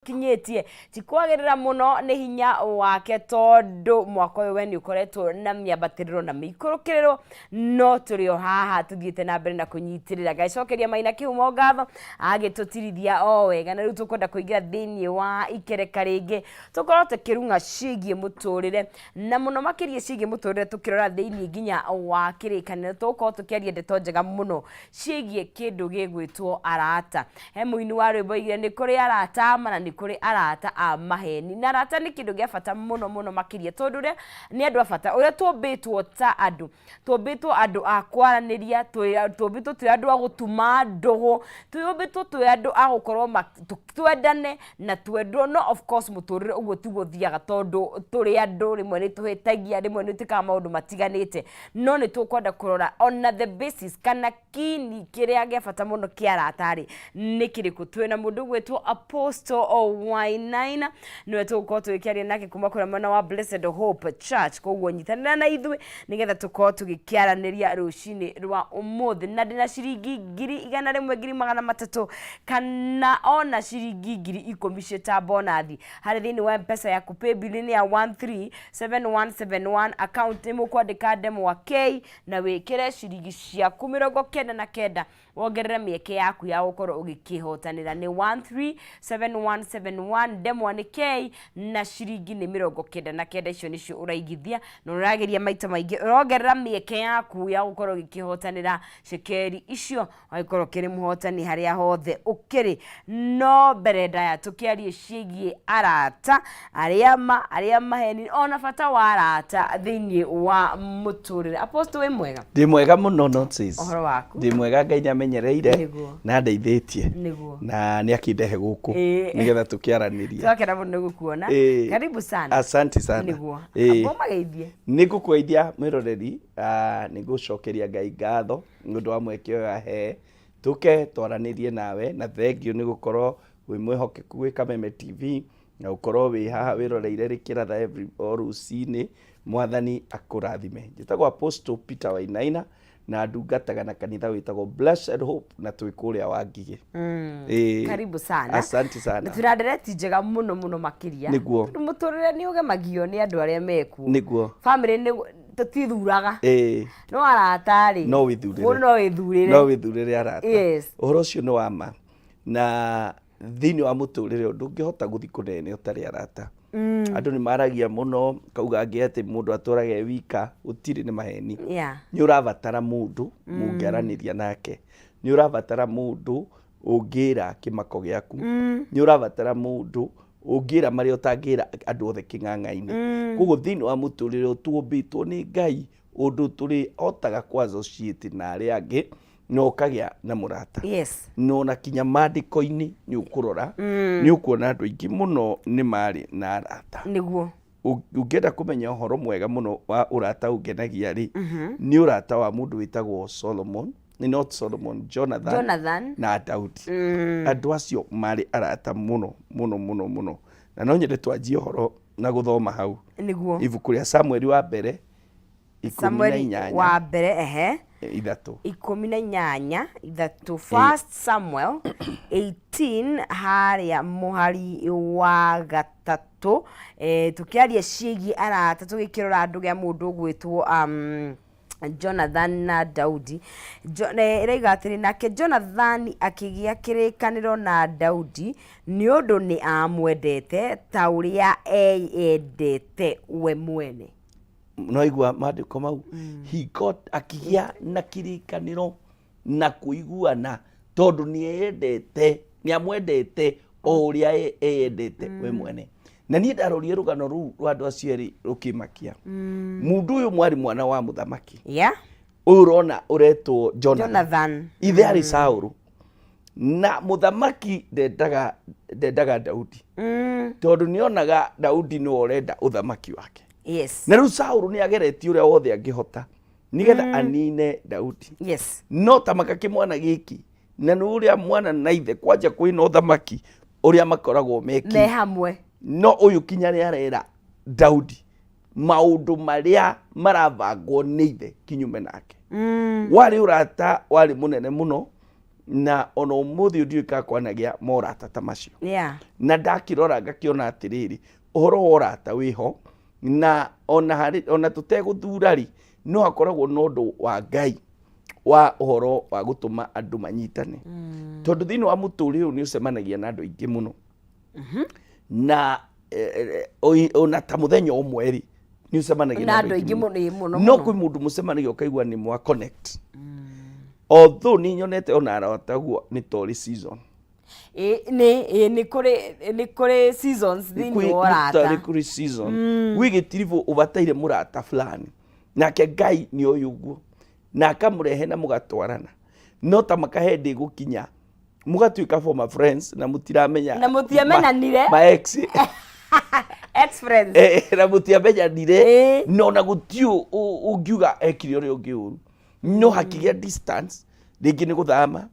Kinyĩtie ti kwagĩrĩra mũno nĩ hinya wake tondũ mwaka ũyũ we nĩ ũkoretwo na mĩambatĩrĩro na mĩikũrũkĩrĩro, no tũrĩ o haha tũthiĩte na mbere na kũnyitĩrĩra. Ngagĩcokeria Maina Kĩhumo ngatho agĩtũtirithia o wega, na rĩu tũkwenda kũingĩra thĩinĩ wa ikereka rĩngĩ tũkorwo tũkĩrung'a ciĩgiĩ mũtũrĩre, na mũno makĩria ciĩgiĩ mũtũrĩre tũkĩrora thĩinĩ nginya wa kĩrĩkanĩro. Tũgũkorwo tũkĩaria ndeto njega mũno ciĩgiĩ kĩndũ gĩgwĩtwo arata. He mũini wa rwĩmbo oigire nĩ kũrĩ arata a ma na nĩ kũrĩ arata a maheni. Na arata nĩ kĩndũ gĩa bata mũno mũno makĩria tondũ ũrĩa nĩ andũ a bata, ũrĩa tũmbĩtwo ta andũ, tũmbĩtwo andũ a kwaranĩria, tũmbĩtwo twĩ andũ a gũtuma ndũgũ, tũmbĩtwo twĩ andũ a gũkorwo twendane na twendwo. No of course mũtũrĩre ũguo tiguo ũthiaga tondũ tũrĩ andũ, rĩmwe nĩ tũhĩtagia, rĩmwe nĩ twĩkaga maũndũ matiganĩte. No nĩ tũkwenda kũrora ona the basis kana kini kĩrĩa gĩa bata mũno kĩa arata rĩ nĩ kĩrĩkũ. Twĩna mũndũ ũgwĩtwo Apostle Wainaina, nĩwe tũgũkorwo tũgĩkĩaria nake kuma kũrĩa mwena wa Blessed Hope Church. Koguo nyitanĩra na ithuĩ nĩgetha tũkorwo tũgĩkĩaranĩria rũcinĩ rwa ũmũthĩ. Na ndĩna ciringi 100,000, 300,000 kana ona ciringi 10,000 ciĩ ta bonathi harĩ thĩinĩ wa M-Pesa yaku. Paybill nĩ ya 137171, account nĩ mũkwandĩka ndemwa K na wĩkĩre ciringi ciaku 99, wongerere mĩeke yaku ya gũkorwo ũgĩkĩhotanĩra. Nĩ 137171, ndemwa nĩ K na ciringi nĩ 99. Icio nĩcio ũraigithia na ũrageria maita maingĩ, ũrongerera mĩeke yaku ya gũkorwo ũgĩkĩhotanĩra cekeri icio, ũgagĩkorwo ũkĩrĩ mũhotani harĩa hothe ũkĩrĩ. No mbere ndaya tũkĩarie ciĩgiĩ arata arĩa ma arĩa maheni, ona bata wa arata thĩinĩ wa mũtũrĩre. Apostle, wĩ mwega? Ndĩ mwega mũno, Nonsense. Ũhoro waku? Ndĩ mwega, Ngai nĩ amenyereire na ndeithĩtie na nĩ akĩndehe gũkũ nĩgetha tũkĩaranĩrie. Twakena mũno nĩ gũkuona. Karibu sana. Asante sana. Amba ũmageithie. Nĩ ngũkũgeithia mwĩroreri, nĩ ngũcokeria Ngai ngatho nĩ ũndũ wa mweke ũyũ ahe tũke twaranĩrie nawe, na thengiũ nĩ gũkorwo wĩ mwĩhokeku gwĩ Kameme TV na gũkorwo wĩ haha wĩroreire Rĩkĩratha every o rũcinĩ. Mwathani akũrathime. Njĩtagwo Apostle Peter Wainaina na ndungataga na kanitha wĩtagwo Blessed Hope na twĩ kũrĩa Wangigĩ. Karibu sana. Asante sana. Na twĩna ndereti njega mũno mũno makĩria. Tondũ mũtũrĩre nĩ ũgemagio nĩ andũ arĩa mekuo. Family nĩ tũtithuraga. No arata rĩ, No wĩthurĩre. Mũndũ no wĩthurĩre. No wĩthurĩre arata. Ũhoro ũcio nĩ wa ma. Na thĩinĩ wa mũtũrĩre ũyũ ndũngĩhota gũthiĩ kũnene ũtarĩ arata. Andũ nĩ maragia mũno, kauga angĩ atĩ mũndũ atũraga e wika, gũtirĩ, nĩ maheni. Nĩ ũrabatara mũndũ mũngĩaranĩria nake. Nĩ ũrabatara mũndũ ũngĩra kĩmako gĩaku. Nĩ ũrabatara mũndũ ũngĩra marĩa ũtangĩra andũ othe kĩng'ang'a-inĩ. Koguo thĩinĩ wa mũtũrĩre ũyũ tũmbĩtwo nĩ Ngai ũndũ tũrĩhotaga kũ associate na arĩa angĩ na ũkagĩa na mũrata. Na ona kinya maandĩko-inĩ nĩ ũkũrora, nĩ ũkuona andũ aingĩ mũno nĩ marĩ na arata. Ũngĩenda kũmenya ũhoro mwega mũno wa ũrata ũngenagia rĩ, nĩ ũrata wa mũndũ wĩtagwo Solomon, not Solomon, Jonathan, Jonathan. na Daudi. Andũ acio marĩ arata mũno mũno mũno mũno, na no nyende twanjie ũhoro na gũthoma hau ibuku rĩa Samueli wa mbere 18 Samueli wa mbere, ehe, 3. 18:3, First Samuel 18 harĩa mũhari wa 3. Tũkĩaria ciĩgiĩ arata, tũgĩkĩrora andũ gĩa mũndũ ũgwĩtwo Jonathan na Daudi. Ĩroiga atĩrĩ, nake Jonathan akĩgĩa kĩrĩkanĩro na Daudi nĩ ũndũ nĩ aamwendete ta ũrĩa eyendete we mwene. Noigua maandĩko mau? He got, akĩgĩa na kĩrĩkanĩro na kũiguana tondũ nĩ eyendete, nĩ amwendete o ũrĩa eyendete we mwene. Na niĩ ndarorire rũgano rũu rwa andũ acio erĩ rũkĩmakia. Mũndũ ũyũ mwarĩ mwana wa mũthamaki ũyũ ũrona ũretwo Jonathan, Jonathan. Ithe arĩ Saũlũ, na mũthamaki ndendaga Daudi tondũ nĩonaga Daudi nĩwe ũrenda ũthamaki wake. Na rĩu Saũlũ nĩ ageretie ũrĩa wothe angĩhota nĩgetha anine Daudi. No tamaka kĩmwana gĩkĩ, na nĩ ũrĩa mwana na ithe kwanja kwĩna ũthamaki ũrĩa makoragwo meki me hamwe. No ũyũ kinya nĩ arera Daudi maũndũ marĩa marabangwo nĩ ithe kinyume nake. Warĩ ũrata warĩ mũnene mũno. Na ona ũmũthĩ ũyũ ndiũĩ kana kwanagĩa morata ta macio. Na ndakĩrora ngakĩona atĩrĩrĩ, ũhoro wa ũrata wĩho, na ona harĩ ona tũtegũthura rĩ, no hakoragwo na ũndũ wa Ngai wa ũhoro wa gũtũma andũ manyitane, tondũ thĩinĩ wa mũtũrĩre ũyũ nĩ ũcemanagia na andũ aingĩ mũno, na ona ta mũthenya ũmwe rĩ, nĩ ũcemanagia na andũ aingĩ mũno, ĩ, mũno no mũno. Kwĩ mũndũ mũcemanagia ũkaigua nĩ mwa connect, although nĩ nyonete ona arata guo nĩ torĩ season. Ĩ, nĩ kũrĩ seasons thĩinĩ wa ũrata. Nĩ kũrĩ season, gwĩ gĩtiribũ ũbataire mũrata fulani, nake Ngai nĩ oĩ ũguo na akamũrehe na mũgatwarana, no ta makahe ndĩ gũkinya mũgatuĩka former friends na mũtiramenya. Na mũtiamenyanire. Ma ex. Ex friends. Na mũtiamenyanire. No ona gũtiũ ũngiuga ekire ũrĩa ũngĩ ũru, no hakĩgĩa distance, rĩngĩ nĩ gũthama,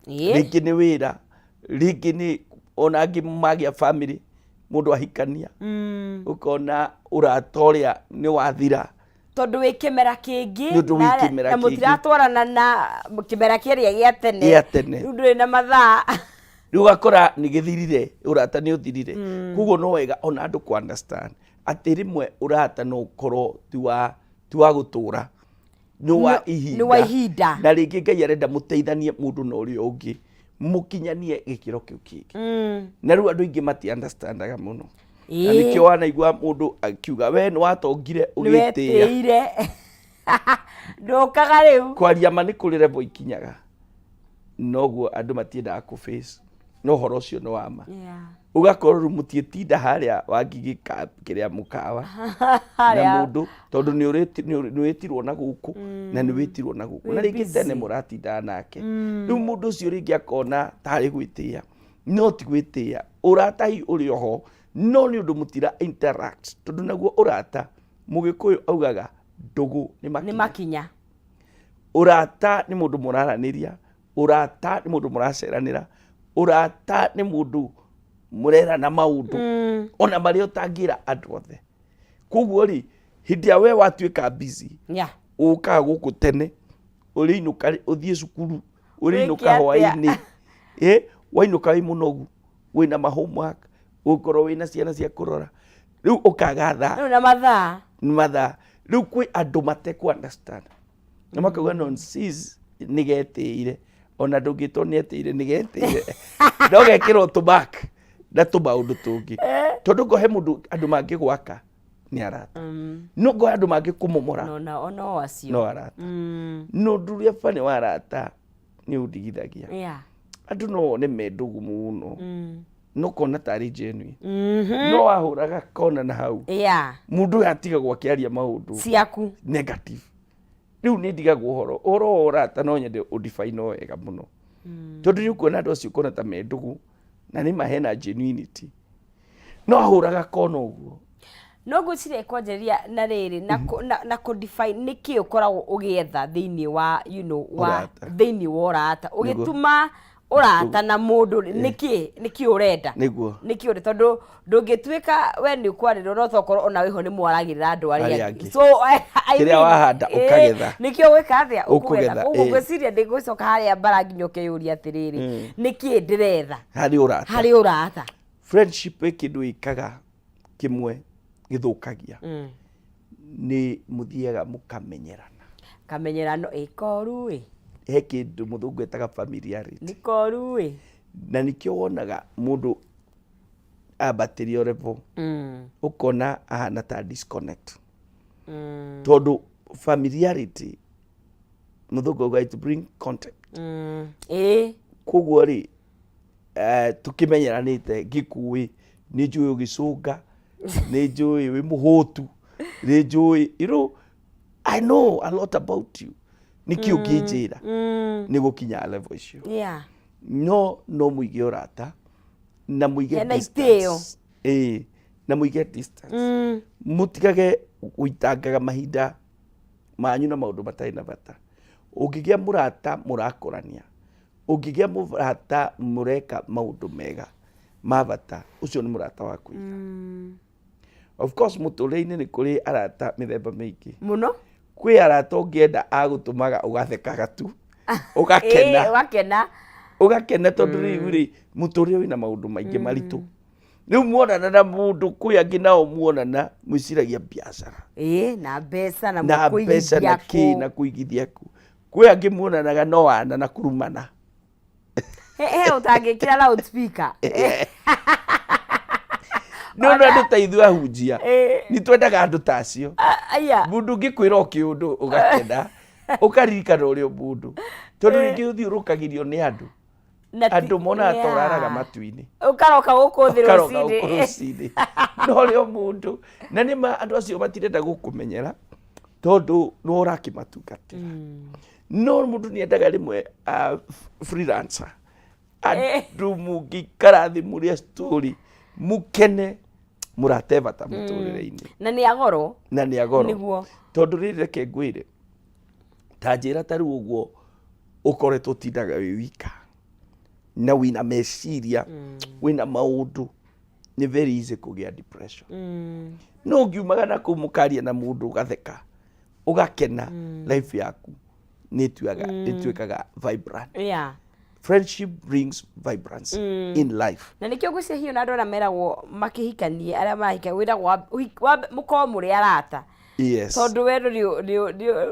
rĩngĩ nĩ wĩra, rĩngĩ nĩ ona angĩ magĩa family, mũndũ ahikania, ũkona ũrata ũrĩa nĩ wathira. Tondũ wĩ kĩmera kĩngĩ. Nĩ ũndũ wĩ kĩmera na kĩngĩ. Mũtiratwarana na kĩmera kĩrĩa gĩa tene. Gĩa tene. Rĩu ndũrĩ na mathaa. Rĩu ũgakora nĩ gĩthirire, ũrata nĩ ũthirire. Koguo no wega ona andũ kũ understand atĩ rĩmwe ũrata no ũkorwo ti wa gũtũra, nĩ wa ihinda. Nĩ wa ihinda. Na rĩngĩ Ngai arenda mũteithanie mũndũ na ũrĩa ũngĩ, mũkinyanie gĩkĩro kĩu kĩngĩ. Na rĩu andũ aingĩ mati understandaga mũno, na nĩkĩo wanaigua mũndũ akiuga we nĩ watongire nĩ ũgĩtĩĩa. Wetĩire, ndũkaga rĩu. Kwaria ma, nĩ kũrĩ level ikinyaga noguo andũ matiendaga kũ face, no ũhoro ũcio nĩ wa ma. Ũgakorwo rĩu mũtiĩtinda harĩa wangigĩ kĩrĩa mũkawa na mũndũ, tondũ nĩ wĩtirwo na gũkũ na nĩ wĩtirwo na gũkũ na Wĩ rĩngĩ tene busy. Mũratindaga nake. Rĩu mũndũ ũcio rĩngĩ akona tarĩ gwĩtĩĩa, no ti gwĩtĩĩa. Ũrata hihi ũrĩ oho, no nĩ ũndũ mũtira interact, tondũ naguo ũrata, Mũgĩkũyũ augaga ndũgũ nĩ nĩ makinya. Makinya. Ũrata nĩ mũndũ mũraranĩria, ũrata nĩ mũndũ mũraceranĩra, ũrata nĩ mũndũ mũrerana maũndũ ona marĩa ũtangĩra andũ othe. Koguo rĩ, hĩndĩ ĩrĩa we watuĩka busy, ũkaga gũkũ tene, ũrĩinũka ũthiĩ cukuru, ũrĩinũka Wĩke atĩa? hwaĩ-inĩ. Wainũka wĩ mũnogu, wĩna ma homework, ũkorwo wĩna ciana cia kũrora, rĩu ũkaga thaa. Rĩu na mathaa. Nĩ mathaa. Rĩu kwĩ andũ matekũ understand na makauga non sis nĩ getĩire, ona ndũngĩtwo nĩ etĩire, nĩ getĩire, no gekĩrwo tũmark na tũmaũndũ tũngĩ, tondũ ngohe mũndũ andũ mangĩgwaka nĩ arata, no ngohe andũ mangĩkũmomora. No na ono acio. No arata. No ũndũ ũrĩa bani wa arata nĩ ũndigithagia, andũ no wone me ndũgũ mũno, no kona tarĩ genuine, no wahũraga kona na hau, mũndũ ũyũ atigagwo akĩaria maũndũ ciaku negative. Rĩu nĩ ndigagwo ũhoro wa ũrata no nyende ũdefine wega mũno, tondũ nĩ ũkuona andũ acio ũkona ta me ndũgũ na nĩ mahena genuinity, no ahũraga kona ũguo. No ngwĩciria kwanjĩrĩria na rĩrĩ na kũ define nĩkĩ ũkoragwo ũgĩetha thĩinĩ wa you know, wa Ũrata. Thĩinĩ wa ũrata, ũgĩtuma ũrata na mũndũ rĩ, nĩkĩ ũrenda? Nĩkĩ ũrenda? Tondũ ndũngĩtuĩka we nĩ ũkwarĩrwo, no tokorwo ona wĩho nĩ mwaragĩrĩra andũ arĩa Arĩa angĩ. angĩ. So I Kĩrĩa mean, wahanda ũkagetha. Nĩkĩo ũgwĩka atĩa? Ũkũgetha, Koguo ĩĩ. ngwĩciria ndĩgũcoka harĩa mbara nginya ũkeyũria atĩrĩrĩ, nĩkĩ ndĩretha harĩ ũrata? Harĩ ũrata. Friendship ĩ kĩndũ ĩkaga kĩmwe gĩthũkagia, nĩ mũthiaga mũkamenyerana. Kamenyerano ĩ koru ĩ. He kĩndũ mũthũngũ etaga familiarity. Nĩ koru ĩ. Na nĩkĩo wonaga mũndũ ambatĩrio level, ũkona ahana ta disconnect, tondũ familiarity, mũthũngũ auga it bring contempt. Koguo rĩ, tũkĩmenyeranĩte, ngĩkũĩ, nĩ njũĩ ũgĩcũnga, nĩ njũĩ wĩ mũhũtu, nĩ njũĩ, I know a lot about you, nĩkĩ ũngĩnjĩra? Nĩ gũkinya level icio. No mũige ũrata na mũige Hena distance. itĩo. Ĩĩ, na mũige distance. Mũtigage gũitangaga mahinda manyu na maũndũ matarĩ na bata. Ũngĩgĩa mũrata mũrakũrania, ũngĩgĩa mũrata mũreka maũndũ mega ma bata, ũcio nĩ mũrata wa kũiga. Of course mũtũrĩre-inĩ nĩ kũrĩ arata mĩthemba mĩingĩ. Mũno. Kwĩ arata ũngĩenda agũtũmaga ũgathekaga tu. Ũgakena. Ũgakena. Ũgakena tondũ rĩu rĩ, mũtũrĩre wĩna maũndũ maingĩ maritũ. Rĩu muonana na mũndũ, kwĩ angĩ nao muonana mwĩciragia biacara. Ĩĩ, na mbeca na na mbeca na mũkũigithia kĩ kũ. Na kũigithia kũ. Kwĩ angĩ muonanaga no ana na kũrumana. He ũtangĩkĩra loudspeaker. Nĩ ũndũ andũ ta ithuĩ ahunjia nĩ twendaga andũ ta acio. Aya. Mũndũ ũngĩkwĩra o kĩũndũ ũgakena, ũkaririkana ũrĩa mũndũ, tondũ rĩngĩ ũthiũrũkagĩrio nĩ andũ. Na Andũ monaga ta ũraraga matu-inĩ. Ũkaroka gũkũ thĩ. Ũkaroka rũcinĩ. gũkũ rũcinĩ no ũrĩa mũndũ na nĩ ma andũ acio matirenda gũkũmenyera tondũ nĩ ũrakĩmatungatĩra. No mũndũ nĩ endaga rĩmwe freelancer, andũ mũngĩikara thĩ mũrĩa story mũkene, mũrate bata mũtũrĩre-inĩ. Na nĩ agoro. Na nĩ agoro. Nĩguo. Tondũ rĩrĩ, reke ngwĩre, ta njĩra, ta rĩu ũguo ũkoretwo ũtindaga wĩ wika na wĩna meciria, wĩna maũndũ, nĩ very easy kũgĩa depression. No ũngiumaga na kũu mũkaria na mũndũ, ũgatheka, ũgakena, life yaku nĩ ĩtuaga ĩtuĩkaga vibrant. Friendship brings vibrancy in life. Na nĩkĩo ngwĩciria hiyo na andũ arĩa meragwo makĩhikanie, arĩa marahika, wĩragwo mũkorwo mũrĩ arata. Tondũ wendo nĩ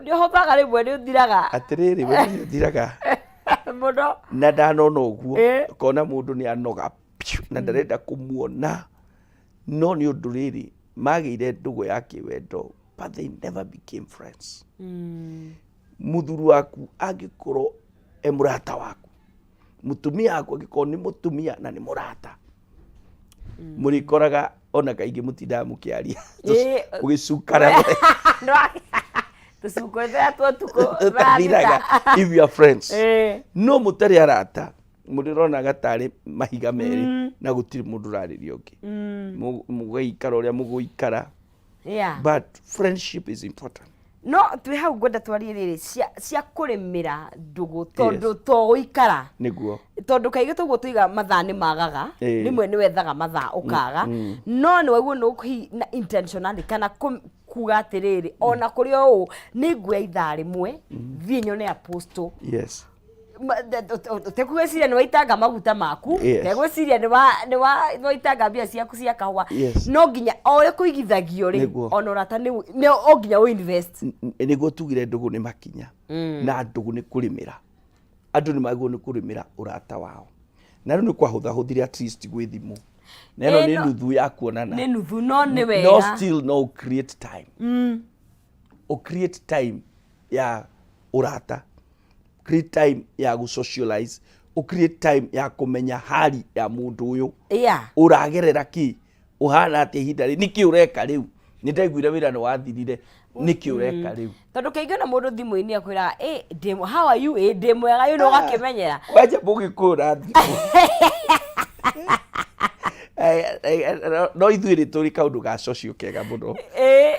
ũhobaga, rĩmwe nĩ ũthiraga. Atĩrĩrĩ, we nĩ ũthiraga. Mũno. Na ndanona ũguo ũkona mũndũ nĩ anoga piũ na ndarenda kũmuona, no nĩ ũndũ rĩrĩ magĩire ndũgũ ya kĩwendo, but they never became friends. Mũthuri waku angĩkorwo e mũrata waku, mũtumia waku angĩkorwo nĩ mũtumia na nĩ mũrata, mũrĩkoraga ona kaingĩ mũtindaga mũkĩaria, mũgĩcukara. Tũcuko tũrĩa twa ũtukũ. Tũtathiraga if you are friends. No mũtarĩ arata, mũrĩronaga tarĩ mahiga merĩ na gũtirĩ mũndũ ũrarĩria ũngĩ. Mũgaikara ũrĩa mũgũikara. But friendship is important. No twĩ hau ngwenda twarie rĩrĩ cia kũrĩmĩra ndũgũ, tondũ to gũikara. Tondũ kaingĩ tũguo tuiga mathaa nĩ magaga. Rĩmwe nĩ wethaga mathaa ũkaga, no nĩ waiguo nĩ hihi na intentionally kana kuga atĩrĩrĩ, ona kũrĩ o ũũ nĩ nguoya ithaa rĩmwe thiĩ nyone apostle. Ũtegwĩciria nĩ waitanga maguta maku. Ũtegwĩciria nĩ waitanga mbia ciaku cia kahũa. No nginya o ũrĩa kũigithagio rĩ, ona ũrata nĩ o nginya ũ invest. Nĩguo tugire ndũgũ nĩ makinya na ndũgũ nĩ kũrĩmĩra. Andũ nĩ magĩrĩirwo nĩ kũrĩmĩra ũrata wao, na rĩu nĩ kwahũthahũthire at least gwĩ thimũ na ĩno nĩ nuthu ya kuonana. Nĩ nuthu, no nĩ no wega. Still no create time, o create time ya ũrata, create time ya gũ socialize, o create time ya kũmenya hali ya mũndũ ũyũ. Ũragerera kĩ, ũhana atĩa ihinda rĩ, nĩkĩ ũreka rĩu, nĩ ndaiguire wĩra nĩ wathirire, nĩkĩ ũreka rĩu? Tondũ kaingĩ ona mũndũ thimũ-inĩ akwĩraga, "Ĩ, ndĩ how are you?" "Ĩ, ndĩ mwega." You know, ũgakĩmenyera. Kwanja mũgĩkũyũ na thimũ. No ithuĩ nĩ tũrĩ kaũndũ ga social kega mũno.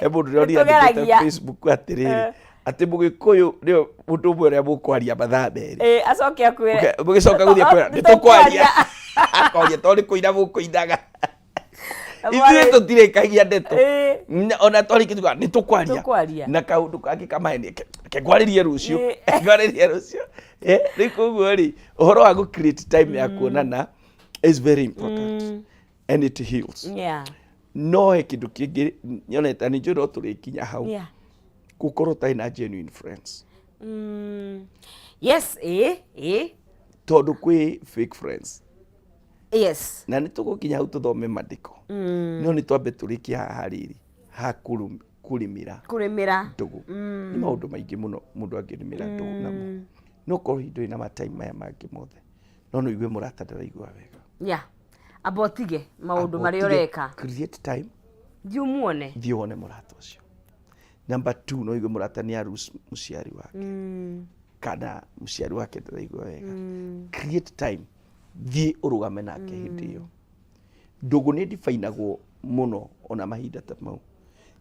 He mũndũ ũrĩa andĩkĩte nĩtũgeragia. Facebook atĩrĩrĩ, atĩ mũgĩkũyũ nĩwe mũndũ ũmwe ũrĩa mũkwaria mathaa 2. Ĩ, acoke akwĩre. Mũgĩcoka gũthiĩ kwĩra nĩ tũkwaria, akoria tondũ nĩ kũina mũkũinaga. Ithuĩ tũtirĩkagia ndeto. Ona twarĩkia tuga nĩ tũkwaria. Tũkwaria. Na kaũndũ kangĩ kamahenia, reke ngwarĩrie rũciũ, ngwarĩrie rũciũ. Rĩu koguo rĩ, ũhoro wa gũ create time ya kuonana is very important and it heals. No he kĩndũ kĩngĩ nyonete nĩ njũĩ no tũrĩkinya hau, gũkorwo ũtarĩ na genuine friends. Yes, ĩ ĩ. Tondũ kwĩ fake friends. Na nĩ tũgũkinya hau tũthome mandĩko, no nĩ twambe tũrĩkie haha rĩrĩ ha kũrĩmĩra kũrĩmĩra ndũgũ. Nĩ maũndũ maingĩ mũno mũndũ angĩrĩmĩra ndũgũ namo. No korwo hihi ndũrĩ na matime maya mangĩ mothe, no no igue mũrata ndaraigua wega. Yeah, amba ũtige maũndũ Amba marĩa ũtige, ũreka. Create time. Thiĩ umuone. Thiĩ wone mũrata ũcio. Number two, no igue mũrata nĩ arus mũciari wake kana mũciari wake ndaraigua wega. Create time, thiĩ ũrũgame nake hĩndĩ ĩyo. Ndũgũ nĩ ndibainagwo mũno ona mahinda ta mau.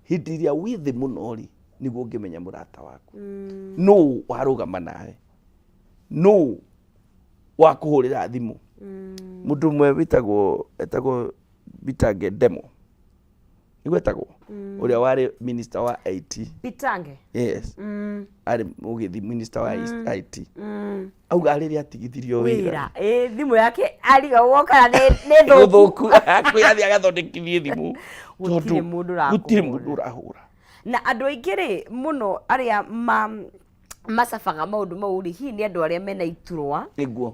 Hĩndĩ ĩrĩa wĩ thĩ mũno rĩ, nĩguo ũngĩmenya mũrata waku nũ warũgama nawe, nũ wakũhũrĩra thimũ. Mũndũ ũmwe wĩtagwo etagwo Peter Gendemo. Nĩguo etagwo ũrĩa warĩ minister wa IT. Bitange. Yes, arĩ mũgĩthi minister wa IT, auga rĩrĩa atigithirio wĩra. Wĩra. Ĩ, thimũ yake arigagwo kana nĩ thũku. Gũthũku kwĩrathiĩ agathondekithie thimũ. Gũtirĩ tondũ mũndũ ũrakũhũra. Gũtirĩ mũndũ ũrahũra. Na andũ aingĩ rĩ mũno arĩa ma macabaga maũndũ mau rĩ, hihi nĩ andũ arĩa mena iturwa.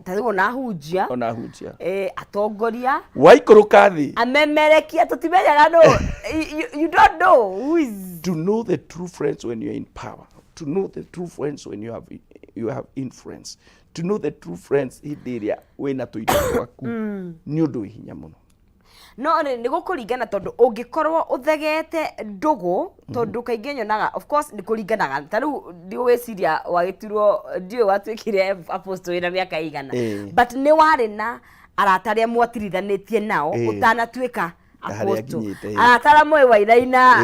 Ta rĩu ona ahunjia. Ona ahunjia. Atongoria. Waikũrũka thĩ. Amemerekia tũtimenyaga nũ. You don't know who is. To know the true friends when you're in power, to know the true friends when you have influence, to know the true friends hĩndĩ ĩrĩa wĩna tũindo twaku, nĩ ũndũ wĩ hinya mũno. No nĩ gũkũringana tondũ ũngĩkorwo ũthegete ndũgũ, tondũ kaingĩ nyonaga, of course nĩ kũringanaga, ta rĩu ndigũgĩciria wagĩturwo, ndiũĩ watuĩkire apostle wĩna mĩaka ĩigana, but nĩ warĩ na arata arĩa mwatirithanĩtie nao ũtanatuĩka Harĩa apostle. nginyĩte, ĩĩ. Arata arĩa moĩ wainaina.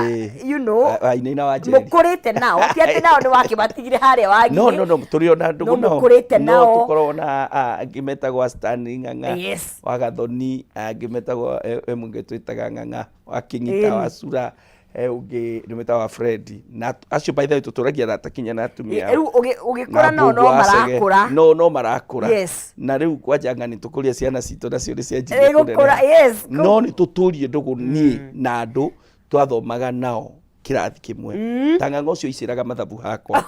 Wainaina wa Njeri. Mũkũrĩte nao, ti atĩ nao nĩ wakĩmatigire harĩa wagire. No, tũrĩ ona ndũgũ No nao. mũkũrĩte No nao. tũkoragwo na angĩ metagwo Stanley Ng'ang'a wa Gathoni, angĩ metagwo mũngĩ twĩtaga Ng'ang'a wa Kĩng'ita wa Cura, he ũngĩ nĩ metagwo Fred, na acio by the way tũtũragia arata kinya na atumia ao. Rĩu ũgĩkũra Na nao no Mbũngũ wa Cege. marakũra. No marakũra. Na rĩu kwanja ng'a nĩ tũkũria ciana citũ nacio nĩ cianjirie Ĩgũkũra, kũneneha. No nĩ tũtũrie ndũgũ niĩ na andũ twathomaga nao kĩrathi kĩmwe, ta Ng'ang'a ũcio icĩraga mathabu hakwa,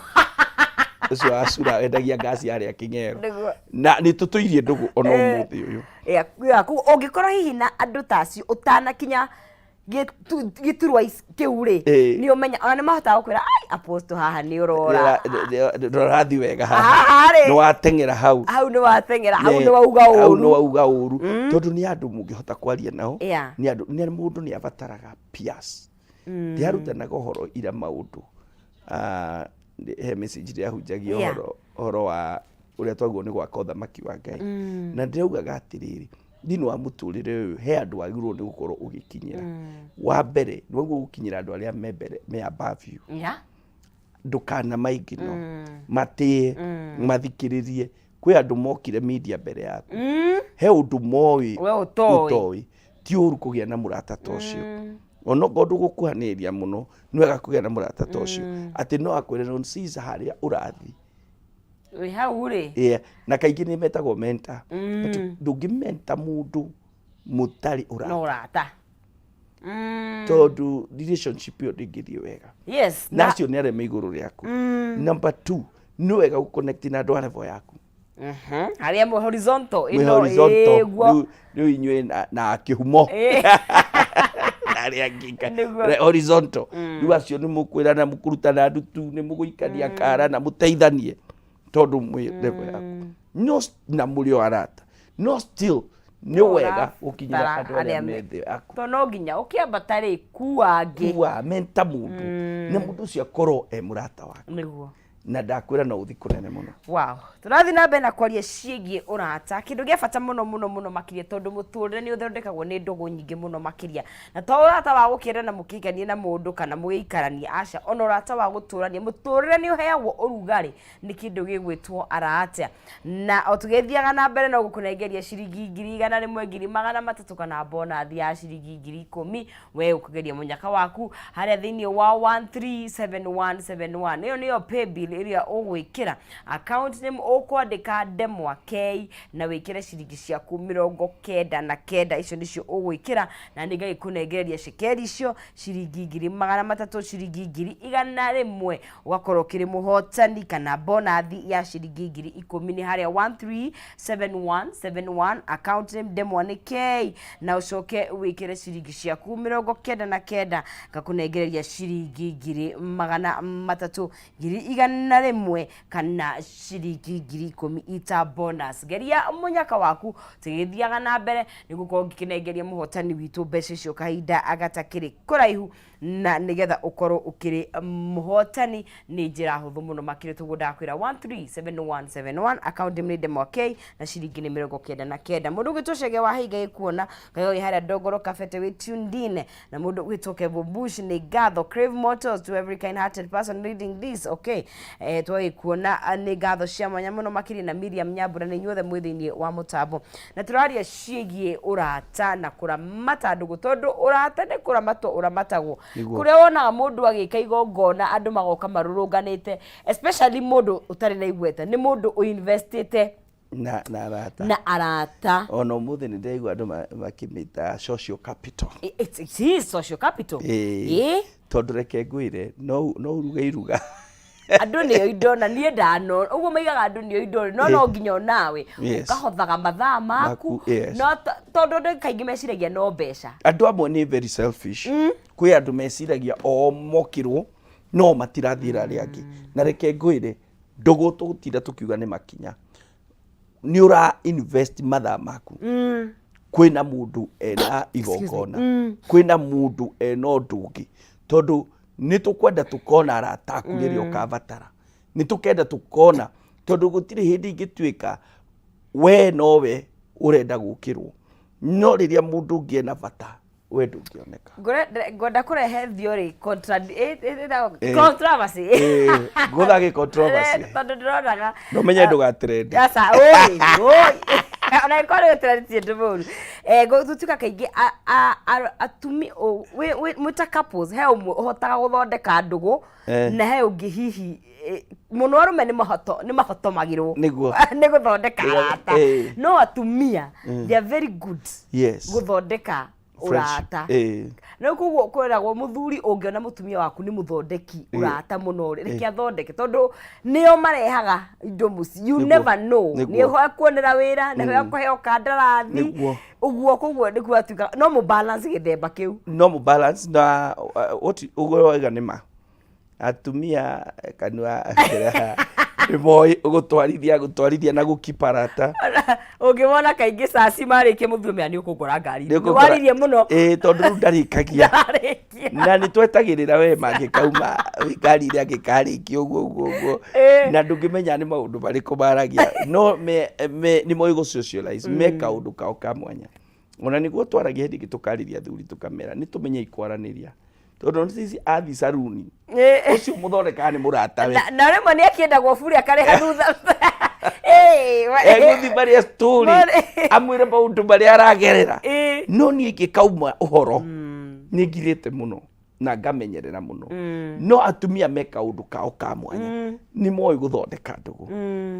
ũcio wa Cura endagia ngasi harĩa Kĩng'ero. Na nĩ tũtũirie ndũgũ ona ũmũthĩ ũyũ. Yeah, koguo ũngĩkorwo hihi na andũ ta acio ũtanakinya gĩturwa kĩu rĩ, nĩ ũmenya ona nĩ mahotaga gũkwĩra, "Ai, apostle, haha nĩ ũrora." Ndũrathiĩ wega haha. Haha rĩ. Nĩ wateng'era hau. Hau nĩ wateng'era hau, nĩ wauga hau nĩ ũru. Wauga ũru, tondũ nĩ andũ mũngĩhota kwaria nao. Nĩ andũ, nĩ mũndũ nĩ abataraga peers. Ndiarutanaga ũhoro ira maũndũ. He message ndĩrahunjagia ũhoro wa ũrĩa twagĩrĩirwo nĩ gwaka ũthamaki wa Ngai, na ndĩraugaga atĩrĩrĩ, thĩinĩ wa mũtũrĩre ũyũ he andũ wagĩrĩirwo nĩ gũkorwo ũgĩkinyĩra. Wa mbere nĩ wagĩrĩirwo gũkinyĩra andũ arĩa me mbere, me above you. Ndũkana maingino, matĩe, mathikĩrĩrie. Kwĩ andũ mokire media mbere yaku, he ũndũ moĩ We ũtoĩ. Ũtoĩ. Ti ũru kũgĩa na mũrata ta ũcio, onokorwo ndũgũkuhanĩrĩria mũno, nĩ wega kũgĩa na mũrata ta ũcio atĩ no akwĩre, "Ron Caesar, harĩa ũrathiĩ Wĩ hau rĩ." Yeah. Na kaingĩ nĩ metagwo mentor. But ndũngĩmenta mũndũ mũtarĩ ũrata. No ũrata. Tondũ relationship ĩyo ndĩngĩthiĩ wega. Na acio nĩ arĩa me igũrũ rĩaku. Number two, nĩ wega gũconnect na andũ a level yaku. Harĩa mwe horizontal. Mwĩ ĩno horizontal. Ĩguo. Rĩu inyuĩ na kĩhumo na arĩa angĩ horizontal. Rĩu acio nĩ mũkwĩrana, mũkũrutana ndutu, nĩ mũgũikania kara na mũteithanie tondũ mwĩ level yaku. No na mũrĩ o arata, no still nĩ No wega gũkinyĩra ũrabatara andũ arĩa arĩa me thĩ yaku. Tondũ no nginya ũkĩambata rĩ, kua angĩ. Kua menta mũndũ, na mũndũ ũcio akorwo e mũrata waku. Na ndakwĩra no ũthi kũnene mũno. Wow. Tũrathiĩ na mbere na kwaria ciĩgiĩ ũrata, kĩndũ gĩa bata mũno mũno mũno makĩria, tondũ mũtũrĩre nĩ ũthondekagwo nĩ ndũgũ nyingĩ mũno makĩria, na to ũrata wa gũkĩendana mũkĩhikanie na mũndũ kana mũgĩikaranie, aca, ona ũrata wa gũtũrania. Mũtũrĩre nĩ ũheagwo ũrugarĩ nĩ kĩndũ gĩgwĩtwo arata. Na o tũgĩthiaga na mbere, no gũkũnengeria ciringi 100,000, 300,000, kana bonathi ya ciringi 10,000. We ũkũgeria mũnyaka waku harĩa thĩinĩ wa 137171, ĩyo nĩyo paybill ĩrĩa ũgwĩkĩra. Account name ũkwandĩka Ndemwa K, na wĩkĩre ciringi ciaku 99. Icio nĩcio ũgwĩkĩra, na nĩ ngagĩkũnengereria cekeri icio, ciringi 300,000, ciringi 100,000, ũgakorwo ũkĩrĩ mũhotani, kana bonathi ya ciringi 10,000. Nĩ harĩa 137171, account name Ndemwa nĩ K, na ũcoke wĩkĩre ciringi ciaku 99, ngakũnengereria ciringi 300,000, 100,000, kana ciringi 10,000 ita bonus. Geria mũnyaka waku tũgĩthiaga na mbere nĩ gũkorwo ngĩkĩnengeria mũhotani witũ mbeca icio kahinda gatakĩrĩ kũraihu, na nĩgetha ũkorwo ũkĩrĩ mũhotani nĩ njĩra hũthũ mũno makĩria. Tũguo ndakwĩra, 137171, account nĩ Ndemwa K, na ciringi nĩ 99. Mũndũ ũgwĩtwo Cege wa Haiga gĩkuona kaga wĩ harĩa Ndongoro Kabete, wĩ tuned in. Na mũndũ ũgwĩtwo Kevo Bush, nĩ ngatho. Crave Motors to every kind hearted person reading this. Okay. Twagĩkuona, nĩ ngatho cia mwanya mũno makĩria na Miriam Nyambura, nĩ inyuothe mwĩ thĩinĩ wa mũtambo. Na tũraria ciĩgiĩ ũrata na kũramata ndũgũ, tondũ ũrata nĩ kũramatwo ũramatagwo. Kũrĩa wonaga mũndũ agĩka igongona andũ magoka marũrũnganĩte, especially mũndũ ũtarĩ na igweta, nĩ mũndũ ũinvestĩte na arata. Na arata. Ona ũmũthĩ nĩ ndĩraigua andũ makĩmĩta social capital. It is social capital. Ĩĩ. Tondũ reke ngwĩre, no ũruge iruga. Andũ nĩo indo, na niĩ ndano ũguo maigaga andũ nĩo indo, no nginya onawe ũkahothaga mathaa maku. Maku. No tondũ andũ kaingĩ meciragia no mbeca. Andũ amwe nĩ very selfish. Kwĩ andũ meciragia o mokĩrwo no matirathiĩra arĩa angĩ. Na reke ngwĩre, ndũgũ tũgũtinda tũkiuga nĩ makinya, nĩ ũra invest mathaa maku. Kwĩna mũndũ ena igongona, kwĩna mũndũ ena ũndũ ũngĩ, tondũ nĩ tũkwenda tũkona arata aku rĩrĩa ũkabatara, nĩ tũkenda tũkona, tondũ gũtirĩ hĩndĩ ingĩtuĩka we nowe ũrenda gũkĩrwo, no rĩrĩa mũndũ ũngĩ ena bata, we ndũngĩoneka. Ngwenda kũrehe theory controversy. Ngũthage controversy. Tondũ ndĩronaga No menye ndũgatrend. Aca, ũĩ, ũĩ. Ona ĩkorwo nĩ trend ti ũndũ mũũru. Gũtuĩka kaingĩ atumi mwĩ ta couples, he ũmwe ũhotaga gũthondeka ndũgũ na he ũngĩ hihi, mũno arũme nĩ mahotomagĩrwo nĩ gũthondeka arata, no atumia they are very good gũthondeka ũrata. Na koguo kwĩragwo mũthuri ũngĩona mũtumia waku nĩ mũthondeki ũrata mũno rĩ, reke athondeke, tondũ nĩo marehaga indo mũciĩ. You never know, nĩho ekuonera wĩra, nĩho ekũheo kandarathi. Ũguo koguo nĩguo atuĩka no mũ balance gĩthemba kĩu. No mũ balance na ũguo wauga nĩ ma. Atumia kanua nĩ moĩ gũtwarithia na gũkipa arata. Ũngĩmona kaingĩ caci marĩkia, mũthuri mea nĩ ũkũngora ngari. Nĩ waririe mũno. Ĩĩ, tondũ rĩu ndarĩkagia. Ndarĩkia. Na nĩ twetagĩrĩra we mangĩkauma ngari ĩrĩa angĩkarĩkia ũguo ũguo ũguo, na ndũngĩmenya nĩ maũndũ marĩkũ maragia, no me nĩ moĩ gũ socialize, me kaũndũ kao ka mwanya. Ona nĩguo twaragia hĩndĩ ĩngĩ, tũkarĩria athuri, tũkamera nĩ tũmenyei kwaranĩria, tondũ nĩ cici athiĩ saruni, ũcio mũthondekaga nĩ mũratawe. Na rĩmwe nĩ akĩendagwo bure akarĩha thutha. Egũthiĩ marĩa story, amwĩre maũndũ marĩa aragerera. No niĩ ingĩkauma ũhoro nĩ ngirĩte mũno na ngamenyerera mũno, no atumia me kaũndũ kao ka mwanya, nĩ moĩ gũthondeka ndũgũ,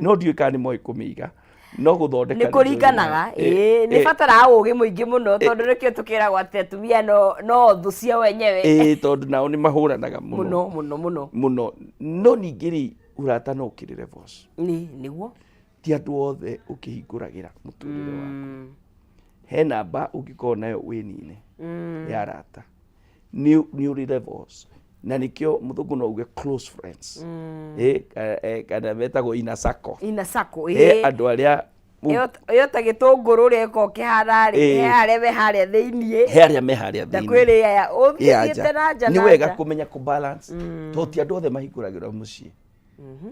no ndiũĩ kana nĩ moĩ kũmĩiga, no gũthondeka. Nĩ kũringanaga, ĩĩ, nĩ bataraga ũgĩ mũingĩ mũno, tondũ nĩkĩo tũkĩragwo atĩ atumia no thũ cia wenyewe. Ĩĩ, tondũ nao nĩ mahũranaga mũno. Mũno mũno mũno. Mũno. No ningĩ rĩ, ũrata no ũkĩrĩ levels. Nĩ nĩguo. Ti andũ othe ũkĩhingũragĩra mũtũrĩre waku. He namba ũngĩkorwo nayo wĩnine ya arata, nĩ ũrĩ levels, na nĩkĩo mũthũngũ no uge close friends, kana metagwo inner circle. Ina sako. Andũ arĩa Ĩyo ta gĩtũngũrũ ũrĩa ĩkoragwo kĩhana rĩ, he harĩa me harĩa thĩiniĩ he arĩa me harĩa na thĩinĩ. Kwĩrĩ aya Ĩ ũthiĩte anja. na nja Nĩ na wega nja. kũmenya kũ balance, tondũ ti andũ othe mahingũragĩrwo mũciĩ.